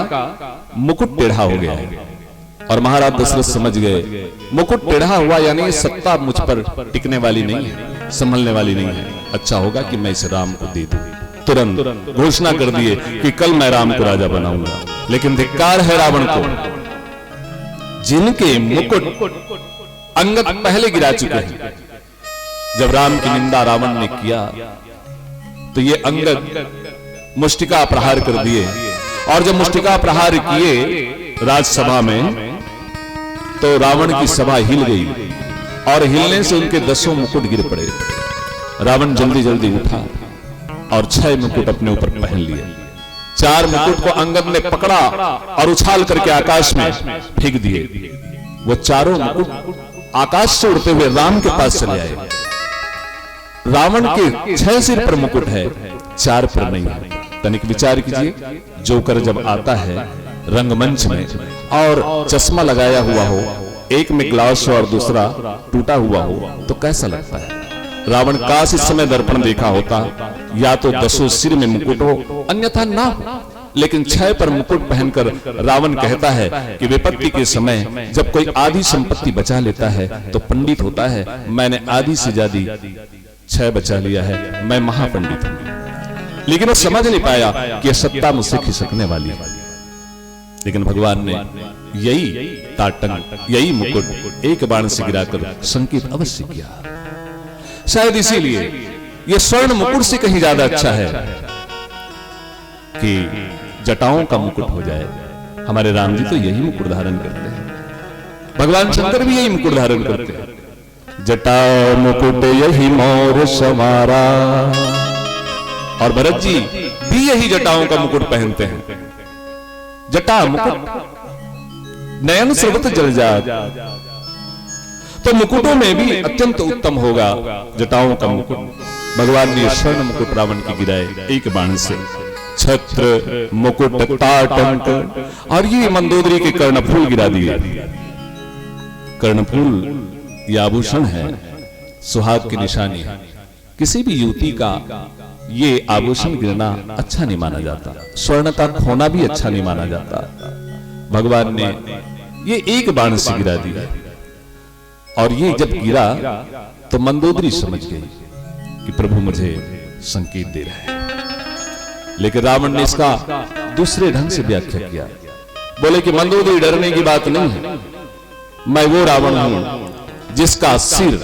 मुकुट टेढ़ा हो गया है। और महाराज दशरथ समझ गए, मुकुट टेढ़ा हुआ यानी सत्ता मुझ पर टिकने वाली नहीं है, संभलने वाली नहीं है। अच्छा होगा कि मैं इसे राम को दे दूं। तुरंत घोषणा कर दिए कि कल मैं राम को राजा बनाऊंगा। लेकिन धिक्कार है रावण को, जिनके मुकुट अंगद पहले गिरा चुके हैं। जब राम की निंदा रावण ने किया तो ये अंगद मुष्टिका प्रहार कर दिए, और जब मुष्टिका प्रहार किए राजसभा में तो रावण की सभा हिल गई और हिलने से उनके दसों मुकुट गिर पड़े। रावण जल्दी जल्दी उठा और छह मुकुट अपने ऊपर पहन लिए। चार मुकुट को अंगद ने पकड़ा और उछाल करके आकाश में फेंक दिए। वो चारों मुकुट आकाश से उड़ते हुए राम के पास चले आए। रावण के छह सिर पर मुकुट है, चार पर नहीं है। तनिक विचार कीजिए, जोकर जब आता है रंगमंच में और चश्मा लगाया हुआ हो, एक में ग्लास हो और दूसरा टूटा हुआ हो, तो कैसा लगता है? रावण काश इस समय दर्पण देखा होता, या तो दसों सिर में मुकुट हो, अन्यथा ना हो। लेकिन छह पर मुकुट पहनकर रावण कहता है कि विपत्ति के समय जब कोई आधी संपत्ति बचा लेता है तो पंडित होता है, मैंने आधी से ज्यादा छह बचा लिया है, मैं महापंडित हूं। लेकिन वो समझ नहीं पाया कि यह सत्ता मुझसे खिसकने वाली है। लेकिन भगवान ने यही ताटंग, यही मुकुट एक बाण से गिराकर संकेत अवश्य किया। शायद इसीलिए यह स्वर्ण मुकुट से कहीं ज्यादा अच्छा है कि जटाओं का मुकुट हो जाए। हमारे राम जी तो यही मुकुट धारण करते हैं, भगवान शंकर भी यही मुकुट धारण करते हैं। जटा मुकुट यही मोर संवारा। और भरत जी भी यही जटाओं का मुकुट पहनते हैं। जटा मुकुट नयन स्रवत जल जात। तो मुकुटों में भी अत्यंत उत्तम होगा जटाओं का मुकुट। भगवान ने स्वर्ण मुकुट रावण की गिराए एक बाण से। छत्र, मुकुट, ताटंक और ये मंदोदरी के कर्णफूल गिरा दिए। कर्णफूल ये आभूषण है, सुहाग की निशानी है। किसी भी युवती का ये आभूषण गिरना अच्छा नहीं माना जाता, स्वर्ण का खोना भी अच्छा नहीं माना जाता। भगवान ने ये एक बाण से गिरा दिया। और ये जब गिरा तो मंदोदरी समझ गई कि प्रभु मुझे संकेत दे रहे हैं। लेकिन रावण ने इसका दूसरे ढंग से व्याख्या किया। बोले कि मंदोदरी, डरने की बात नहीं है, मैं वो रावण हूं जिसका सिर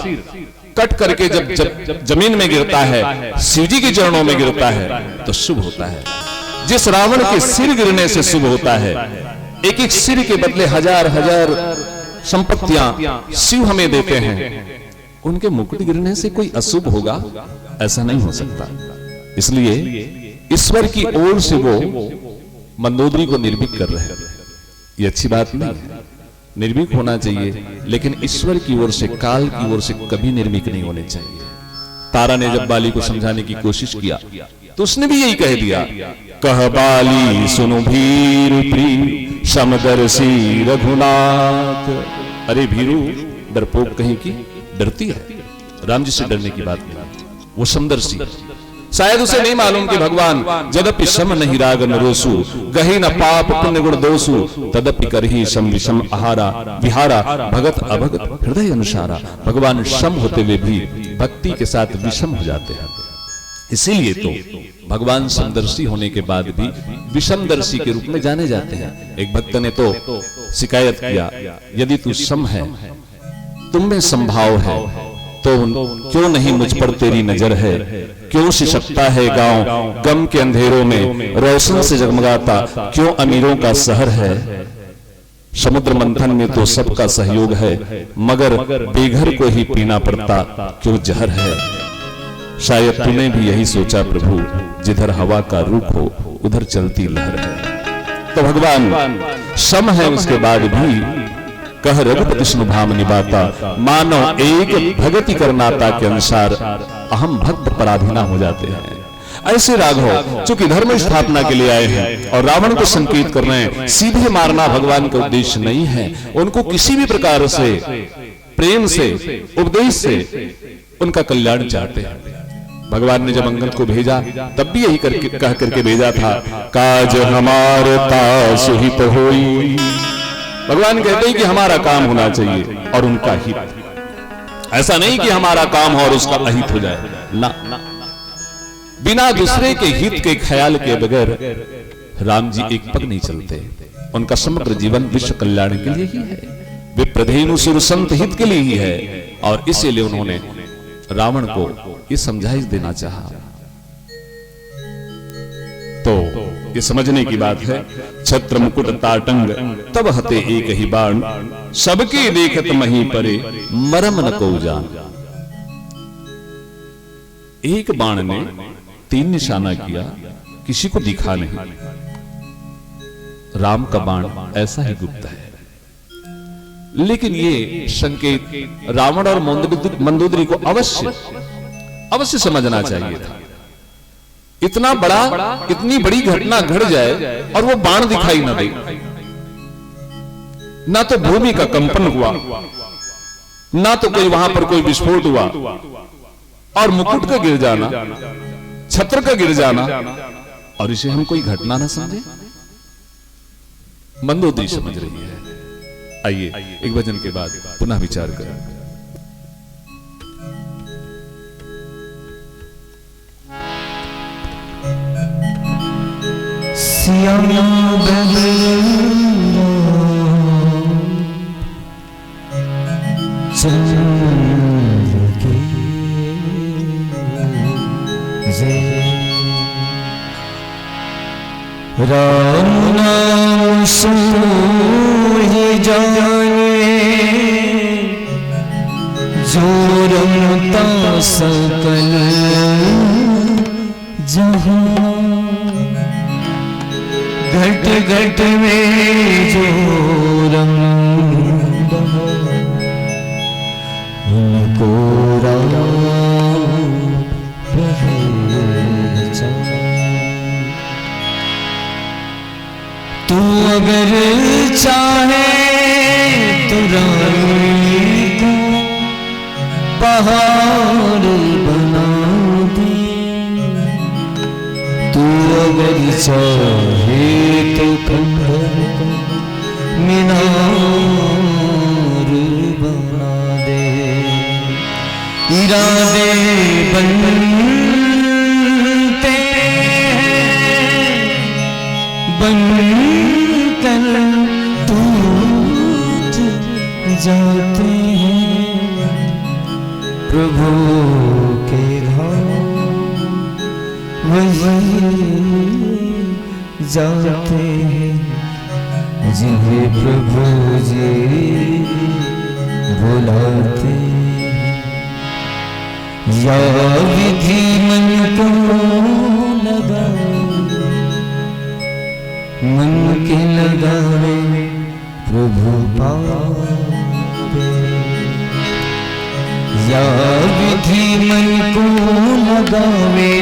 कट करके जब, जब जमीन में गिरता है, शिव जी के चरणों में गिरता है तो शुभ होता है। जिस रावण के सिर गिरने से शुभ होता है, एक एक सिर के बदले हजार हजार संपत्तियां शिव हमें देते हैं, उनके मुकुट गिरने से कोई अशुभ होगा? ऐसा नहीं हो सकता। इसलिए ईश्वर की ओर से वो मंदोदरी को निर्भीक कर रहे हैं। ये अच्छी बात नहीं है, निर्भीक होना चाहिए, लेकिन ईश्वर की ओर से, काल की ओर से कभी निर्भीक नहीं होने चाहिए। तारा ने जब बाली को समझाने की कोशिश किया तो उसने भी यही कह दिया, कह बाली सुनु भीर प्रिय समदर्शी रघुनाथ। अरे भीरू, डरपोक कहीं की, डरती है, राम जी से डरने की बात नहीं, वो समदर्शी। शायद उसे नहीं मालूम कि भगवान जदपि सम नहीं राग नरोसु, गहि न पाप पुण्य गुण दोषु, तदपि करही सम विषम आहारा, विहारा भगत अभगत हृदय अनुसारा। भगवान सम होते हुए भी भक्ति के साथ विषम हो जाते हैं। इसीलिए तो भगवान समदर्शी होने के बाद भी विषमदर्शी के रूप में जाने जाते हैं। एक भक्त ने तो शिकायत किया, यदि तू सम है, तुम में संभाव है, तो क्यों नहीं मुझ पर तेरी नजर है? क्यों सिसकता है गांव गम के अंधेरों में, रोशन से जगमगाता क्यों अमीरों का शहर है? समुद्र मंथन में तो सबका सहयोग है, मगर बेघर को ही पीना पड़ता क्यों जहर है? शायद तूने भी यही सोचा प्रभु, जिधर हवा का रुख हो उधर चलती लहर है। तो भगवान सम है, उसके बाद भी कह रघुपति सुनु भामिनी बाता, मानव एक भगति कर नाता के अनुसार अहम भक्त पराधीना हो जाते हैं। ऐसे राघव चूंकि धर्म स्थापना के लिए आए हैं और रावण को संकेत कर रहे हैं, सीधे मारना भगवान का उद्देश्य नहीं है। उनको किसी भी प्रकार से, प्रेम से, उपदेश से उनका कल्याण चाहते हैं। भगवान ने जब अंगद को भेजा तब भी यही करके, कह करके भेजा था, काज हमार तासु हित होई। भगवान कहते हैं कि हमारा काम होना चाहिए और उनका हित। ऐसा नहीं कि हमारा काम हो और उसका अहित हो जाए ना। बिना दूसरे के हित के ख्याल के बगैर राम जी एक पग नहीं चलते। उनका समग्र जीवन विश्व कल्याण के लिए ही है, विप्रधेनु सुर संत हित के लिए ही है। और इसीलिए उन्होंने रावण को ये समझाइश देना चाहा। तो ये समझने की बात है, छत्र मुकुट ताटंग तब हते एक ही बाण, सबके देखत मही परे मरम न को जान। एक बाण ने तीन निशाना किया, किसी को दिखा नहीं। राम का बाण ऐसा ही गुप्त है। लेकिन ये संकेत रावण और मंदोदरी, मंदोदरी को अवश्य, अवश्य समझना चाहिए था। इतना बड़ा, इतनी बड़ी घटना घट जाए और वो बाण दिखाई ना दे, ना तो भूमि का कंपन हुआ, ना तो कोई वहां पर कोई विस्फोट हुआ, और मुकुट का गिर जाना, छत्र का गिर जाना, और इसे हम कोई घटना ना समझे? मंदोदरी समझ रही है। आइए, एक भजन के बाद पुनः विचार करें। श्याम बदन चंद्र के जय। राम नाम सोई जाने, जो रमता सकल जहाँ, घट घट में जो रमता, उनको राम पहचान। तू अगर चाहे तो रानी को पहाड़ बना दे, तू अगर चाहे तो खंडर को मीनार बना दे। इरादे बनते हैं, बनकर टूट जाते हैं। प्रभु के धाम वही जाते हैं, जिन्हें प्रभु जी बुलाते हैं। या विधि मन को लगावे, मन के लगावे प्रभु पावे। या विधि मन को लगावे,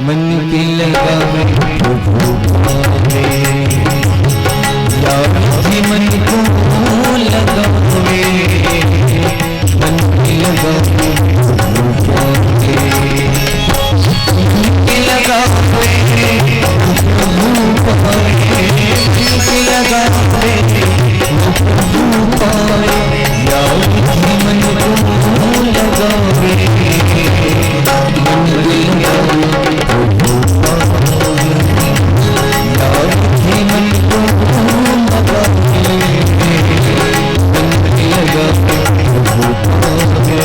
मन के लगावे प्रभु पावे। या विधि मन को लगावे, मन के लगावे प्रभु पावे। मन के लगावे प्रभु पावे, मन के लगावे प्रभु पावे। या विधि मन को लगावे, मन के लगावे प्रभु पावे। या विधि मन को लगावे, मन के लगावे प्रभु पावे।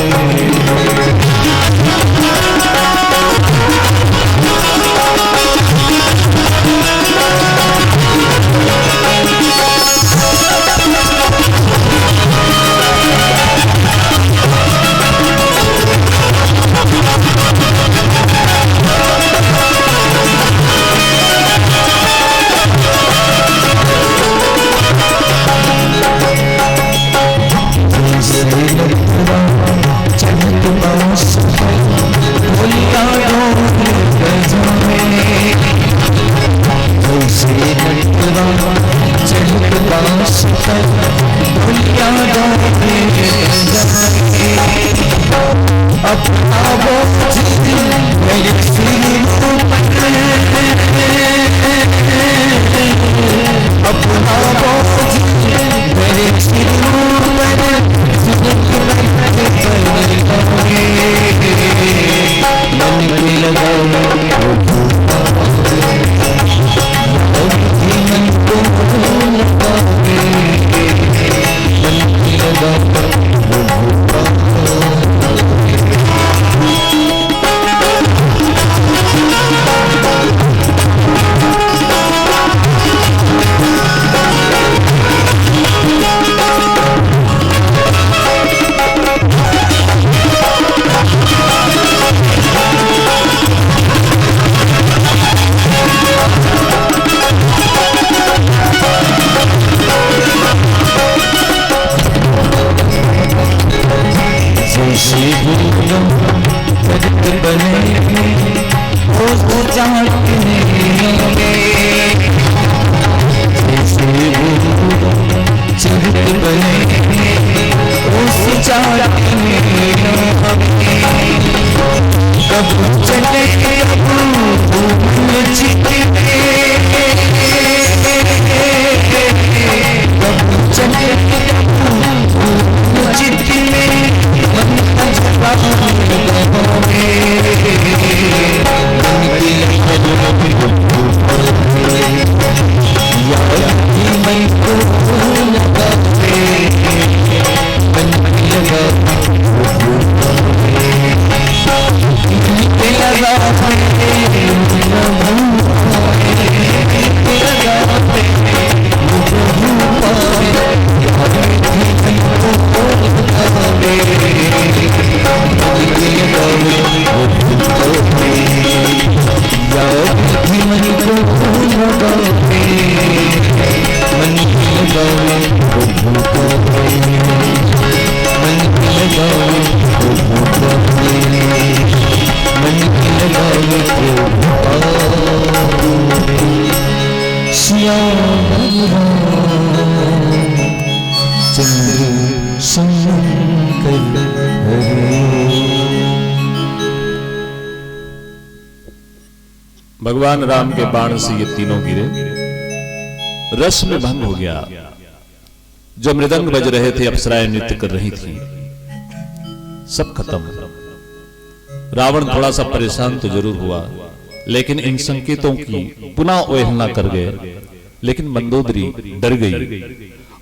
जैसे गुरु भगत बने, वो तो चाहते नहीं होंगे। जैसे गुरु भगत बने, उस चाहते नहीं होंगे। कब चले, कब घूम चित में, कब चले, कब घूम चित में। भगवान राम के बाण से ये तीनों गिरे। रस में भंग हो गया। जो मृदंग बज रहे थे, अप्सराएं नृत्य कर रही थीं, सब खत्म। रावण थोड़ा सा परेशान तो जरूर हुआ, लेकिन इन संकेतों की पुनः अवहेलना कर गए। लेकिन मंदोदरी डर गई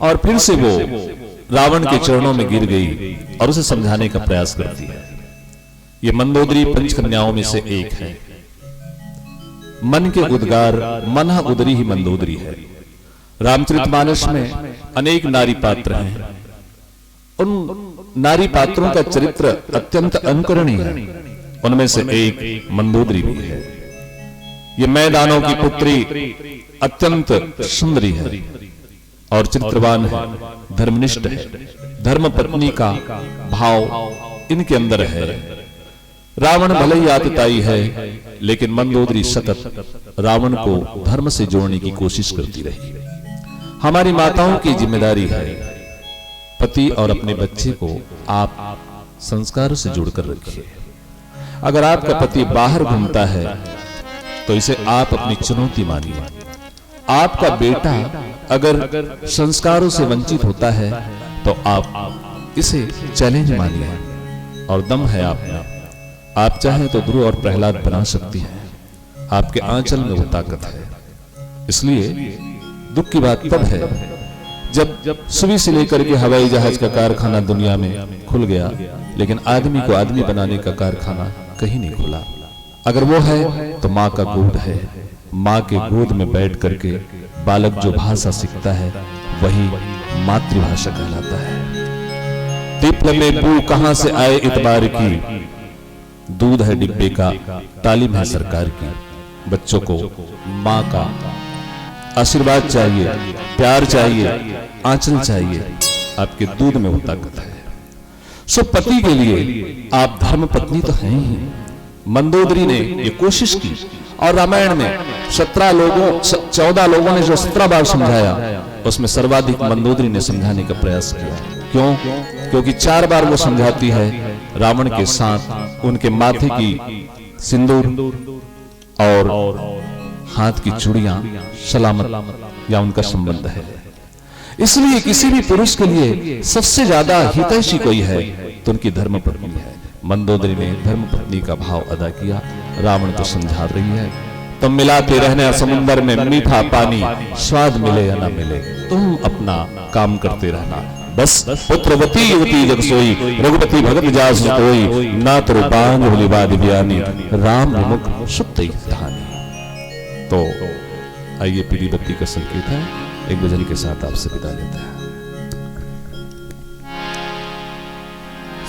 और फिर से वो रावण के चरणों में गिर गई और उसे समझाने का प्रयास करती है। ये मंदोदरी पंचकन्याओं में से एक है। मन के उद्गार, मनः उदरी ही मंदोदरी है। रामचरितमानस में अनेक नारी पात्र हैं। उन नारी पात्रों का चरित्र अत्यंत अनुकरणीय है। उनमें से एक मंदोदरी भी है। ये मैदानों की पुत्री अत्यंत सुंदरी है और चरित्रवान है, धर्मनिष्ठ है। धर्म पत्नी का भाव इनके अंदर है। रावण भले ही आतताई है, लेकिन मंदोदरी सतत रावण को धर्म से जोड़ने की कोशिश करती रही। हमारी माताओं की जिम्मेदारी है, पति और अपने बच्चे को आप संस्कार से जोड़कर रखिए। अगर आपका पति बाहर घूमता है, तो इसे आप अपनी चुनौती मानिए। आपका बेटा अगर संस्कारों से वंचित होता है, तो आप इसे चैलेंज मानिए और दम है आप में। आप चाहें तो ध्रुव और प्रहलाद बना सकती हैं। आपके आंचल में वो ताकत है। इसलिए दुख की बात तब है, जब सुई से लेकर के हवाई जहाज का कारखाना दुनिया में खुल गया, लेकिन आदमी को आदमी बनाने का कारखाना कहीं नहीं खुला। अगर वो है, तो माँ का गोद है। माँ के गोद में बैठ करके बालक जो भाषा सीखता है, वही मातृभाषा कहलाता है। तिप्ल में बू कहाँ से आए इतबार की, दूध है डिब्बे का, तालीम है सरकार की। बच्चों को माँ का आशीर्वाद चाहिए, प्यार चाहिए, आंचल चाहिए। आपके दूध में वो ताकत है। सो पति के लिए आप धर्म पत्नी तो हैं ही। मंदोदरी ने ये कोशिश की और रामायण में सत्रह लोगों, स-, चौदह लोगों ने जो सत्रह बार समझाया, उसमें सर्वाधिक मंदोदरी ने समझाने का प्रयास किया। क्यों? क्योंकि चार बार वो समझाती है रावण के साथ उनके माथे की सिंदूर और हाथ की चूड़ियां सलामत या उनका संबंध है। इसलिए किसी भी पुरुष के लिए सबसे ज्यादा हितैषी कोई है, तो उनकी धर्म पत्नी है। मंदोदरी ने धर्म पत्नी का भाव अदा किया, रावण को समझा रही है। तुम मिलाते रहना समुंदर में मीठा पानी, स्वाद मिले या ना मिले, तुम अपना काम करते रहना। बस पुत्रवती युवती जग सोई, रघुपति भगत जासु कोई, नात रूपांग हुलिबादि बियानी, राम विमुख सुत ही धानी। तो आइए, पीली बत्ती का संकेत है, एक भजन के साथ आपसे विदा लेते हैं।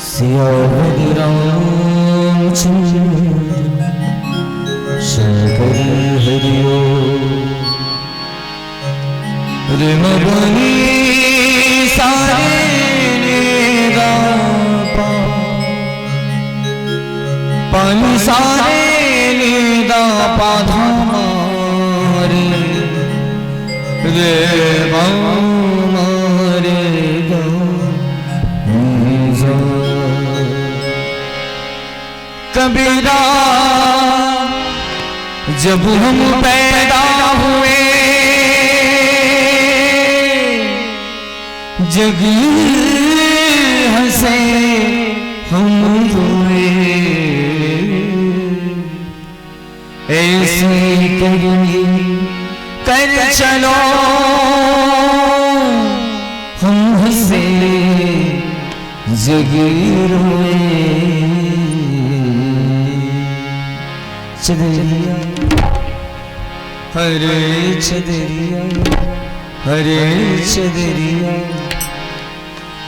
सियावर रामचंद्र शंकर हरिओ। रे मगनी सारे ने गा पा, पानी सारे ने गा पा धा मा रे, रे गा मा रे गा नी जा। कबीरा, जब हम पैदा हुए, जग हंसे, हम रोए। ऐसी करनी कर चलो, हम हंसे जग रोए। चदरिया, हरे चदरिया, हरे चदरिया,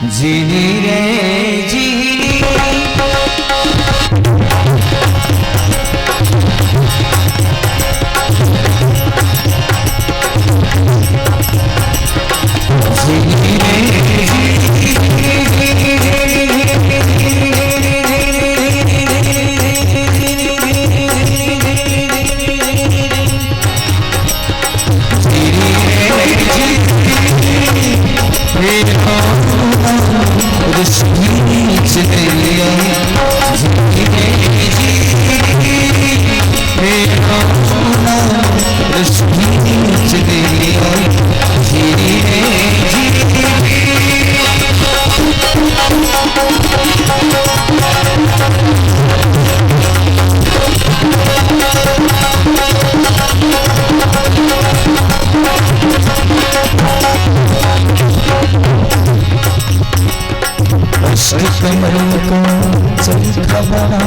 जीनी रे जीनी। कमल का चरखा बना,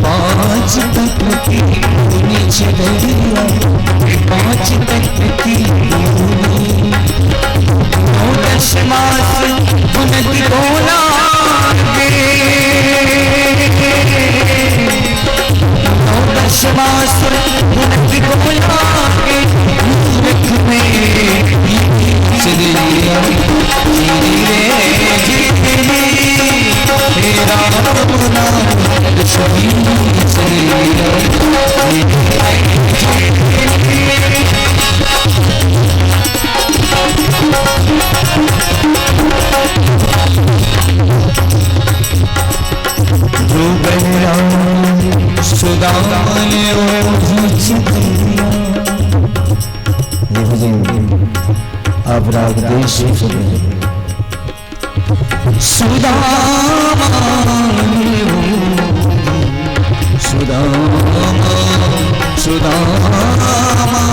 पाँच तत्व की नीचे दरिया, पाँच तत्व की भूमि। नौ दस मास उनकी बोला गे, नौ दस मास उनकी बोला गे, मूरख में चली रे, चली रे, चली रे। ये भजन आप राग देश में सुन रहे हैं। सुदामा ने वो, सुदामा, सुदामा,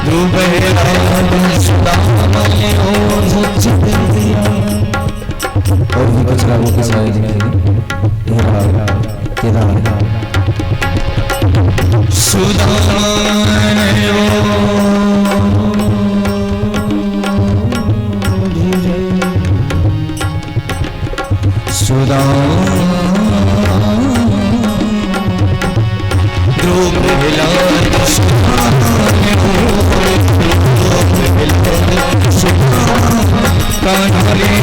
डूबे राम सुदामा ने वो सच दिया। और भी कुछ रागों के साथ जी, ये राग, ये राग। सुदामा ने वो सुदामा, ध्रुव प्रहलाद सुदामा, ध्रुव प्रहलाद सुदामा, कान्हा रे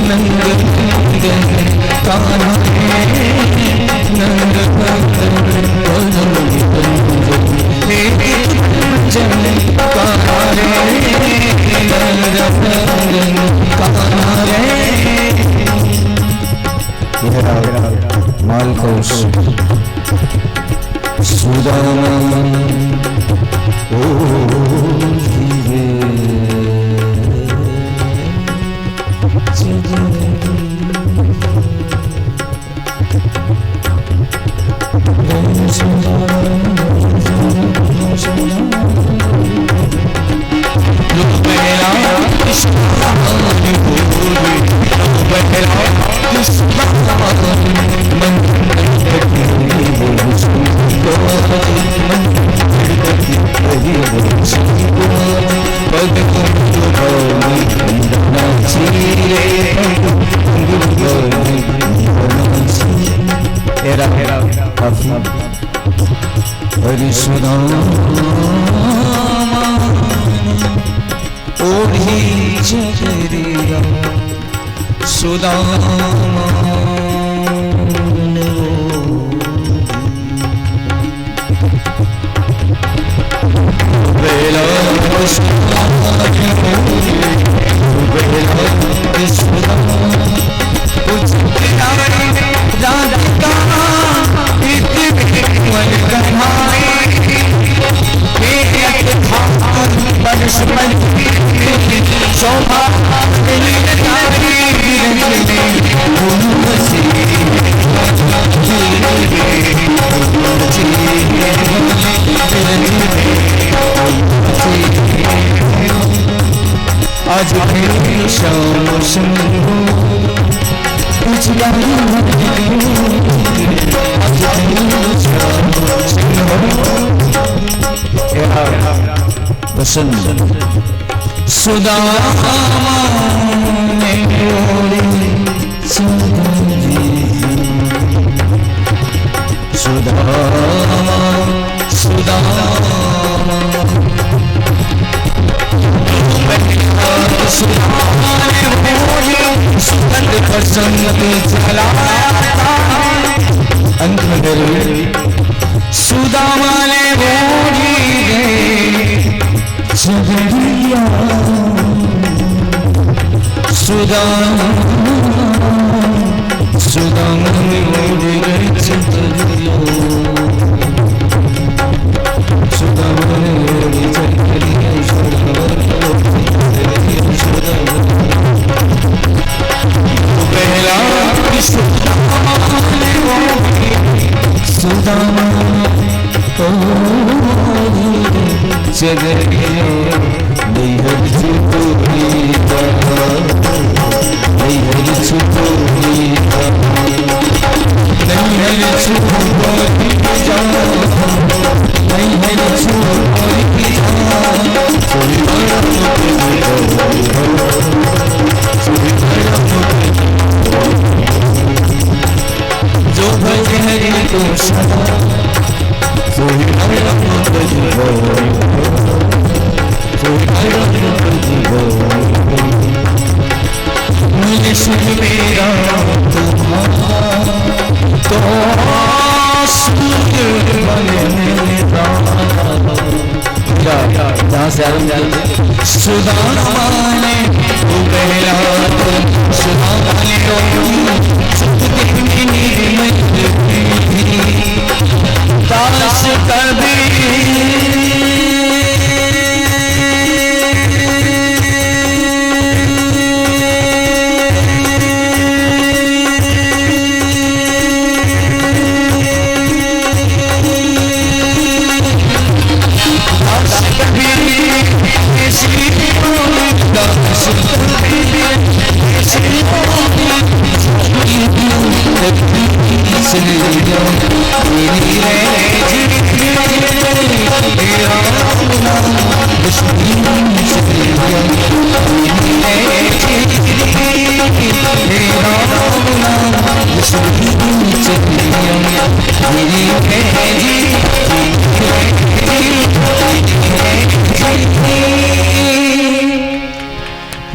नंद नंदन, कान्हा रे नंद नंदन, पवन निरंजन। यह राग मालकौश। सुदामा ओ धीरे। एरा, एरा, काफी। हरि सुदामा ओढ़ी चदरिया, सुदामा आज फिर शाम शंभू, कुछ बारी आज फिर शाम शंभू। पसंद। सुदामा ने मोरी सुदामा, सुदामा। सुदामा ने मोरी सुगंध पसंद चला। अंत में जरूर सुदामा ने मोरी रे चदरिया। सुदामा, सुदामा ने मोरी रे चदरिया। सुदामा ने मोरी चदरिया, सुदामा ने मोरी चदरिया, सुदामा ने। पहला सुदामा ने मोरी सुदामा। ओ चदरिया नैहर से दूरी का। मेरा तुम्हारा तो आंसू बन रहा। जहाँ से आरंभ किया। सुदामा ने वो पहला सुदामा ने रोई, सुख के मेरी मजबूरी, दास कबीर।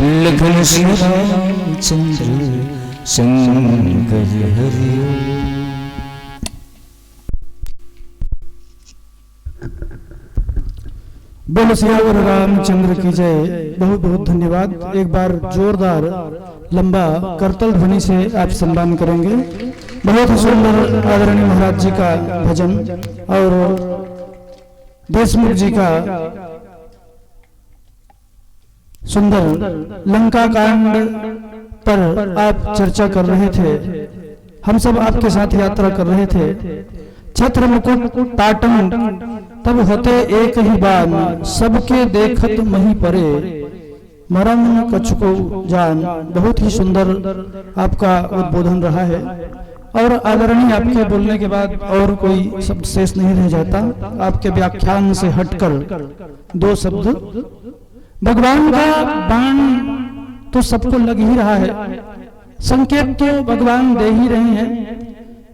लखन सिया रामचंद्र शंकर हरिओम। बोलो सियावर रामचंद्र की जय। बहुत बहुत धन्यवाद। एक बार जोरदार लंबा करतल ध्वनि से आप सम्मान करेंगे। बहुत ही सुंदर आदरणीय महाराज जी का भजन और देशमुख जी का सुंदर लंका कांड पर आप चर्चा कर रहे थे, हम सब आपके साथ यात्रा कर रहे थे। छत्र मुकुट टाटम तब होते एक ही बान, सबके देखत मही परे, मरम न कछुको जान। बहुत ही सुंदर आपका उद्बोधन रहा है और आदरणीय, आपके बोलने के बाद और कोई शब्द शेष नहीं रह जाता। आपके व्याख्यान से हटकर दो शब्द। भगवान का बाण तो सबको लग ही रहा है, संकेत तो भगवान दे ही रहे हैं।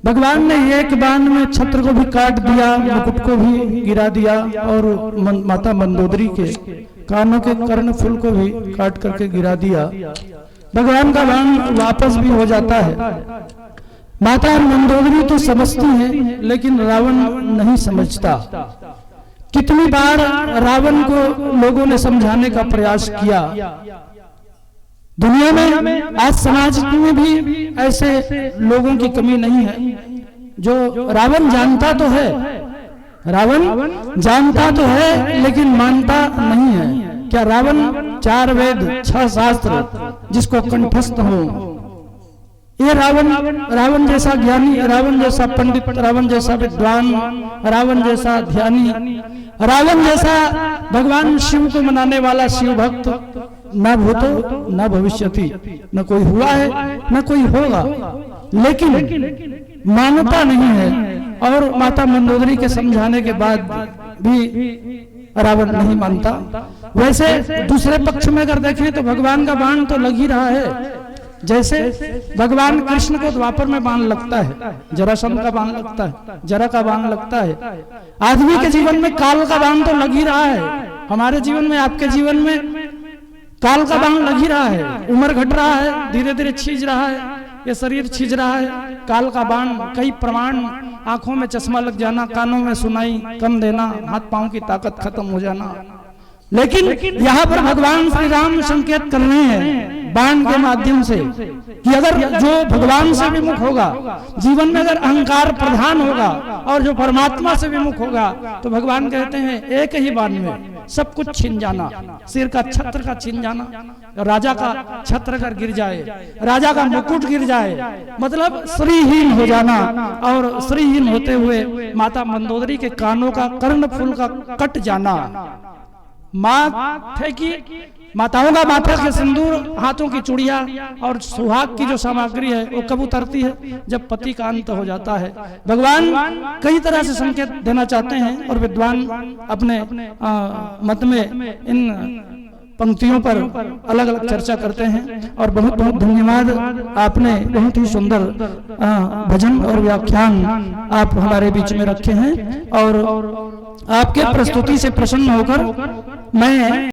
भगवान ने एक बाण में छत्र को भी काट दिया, मुकुट को भी गिरा दिया और मन, माता मंदोदरी के कानों के कर्णफूल को भी काट करके गिरा दिया। भगवान का बाण वापस भी हो जाता है। माता मंदोदरी तो समझती है, लेकिन रावण नहीं समझता। कितनी बार रावण को लोगों ने समझाने का प्रयास किया। दुनिया में आज समाज में भी ऐसे लोगों की कमी नहीं है। जो रावण जानता तो है, रावण जानता तो है, लेकिन मानता नहीं है। क्या रावण चार वेद, छह शास्त्र जिसको कंठस्थ हो, ये रावण, रावण जैसा ज्ञानी, रावण जैसा पंडित, रावण जैसा विद्वान, रावण जैसा ध्यानी, रावण जैसा भगवान शिव को मनाने वाला शिव भक्त न भूतो न भविष्यति, न कोई हुआ है, न कोई होगा, लेकिन मानता नहीं है। और माता मंदोदरी के समझाने के बाद भी रावण नहीं मानता। वैसे दूसरे पक्ष में अगर देखें तो भगवान का बाण तो लग ही रहा है। जैसे भगवान कृष्ण को द्वापर में बाण लगता है, जरासंध का बाण लगता है, जरा का बाण लगता है। आदमी के जीवन में काल का बाण तो लग ही रहा है। हमारे जीवन में, आपके जीवन में काल का बाण लग ही रहा है। उम्र घट रहा है, धीरे धीरे छीज रहा है, ये शरीर छीज रहा है। काल का बाण, कई प्रमाण, आंखों में चश्मा लग जाना, कानों में सुनाई कम देना, हाथ पांव की ताकत खत्म हो जाना। लेकिन यहाँ पर भगवान श्री राम संकेत कर रहे हैं बाण के माध्यम से कि अगर जो भगवान से विमुख होगा, जीवन में अगर अहंकार प्रधान होगा और जो परमात्मा से विमुख होगा, तो भगवान कहते हैं एक ही बाण में सब कुछ छिन जाना, सिर का छत्र का छिन जाना, राजा का छत्र अगर गिर जाए, राजा का मुकुट गिर जाए, मतलब श्रीहीन हो जाना, और श्रीहीन होते हुए माता मंदोदरी के कानों का कर्णफूल का कट जाना। माँ थे कि माताओं का माथा के सिंदूर, हाथों की चूड़िया और सुहाग की जो सामग्री है, वो कब उतरती है? जब पति का अंत हो जाता है। भगवान कई तरह से संकेत देना चाहते हैं और विद्वान अपने, आ, मत में इन पंक्तियों पर अलग-अलग चर्चा करते हैं। और बहुत-बहुत धन्यवाद, आपने बहुत ही सुंदर, आ, भजन और व्याख्यान आप हमारे बीच में रखे हैं और आपके प्रस्तुति से प्रसन्न होकर मैं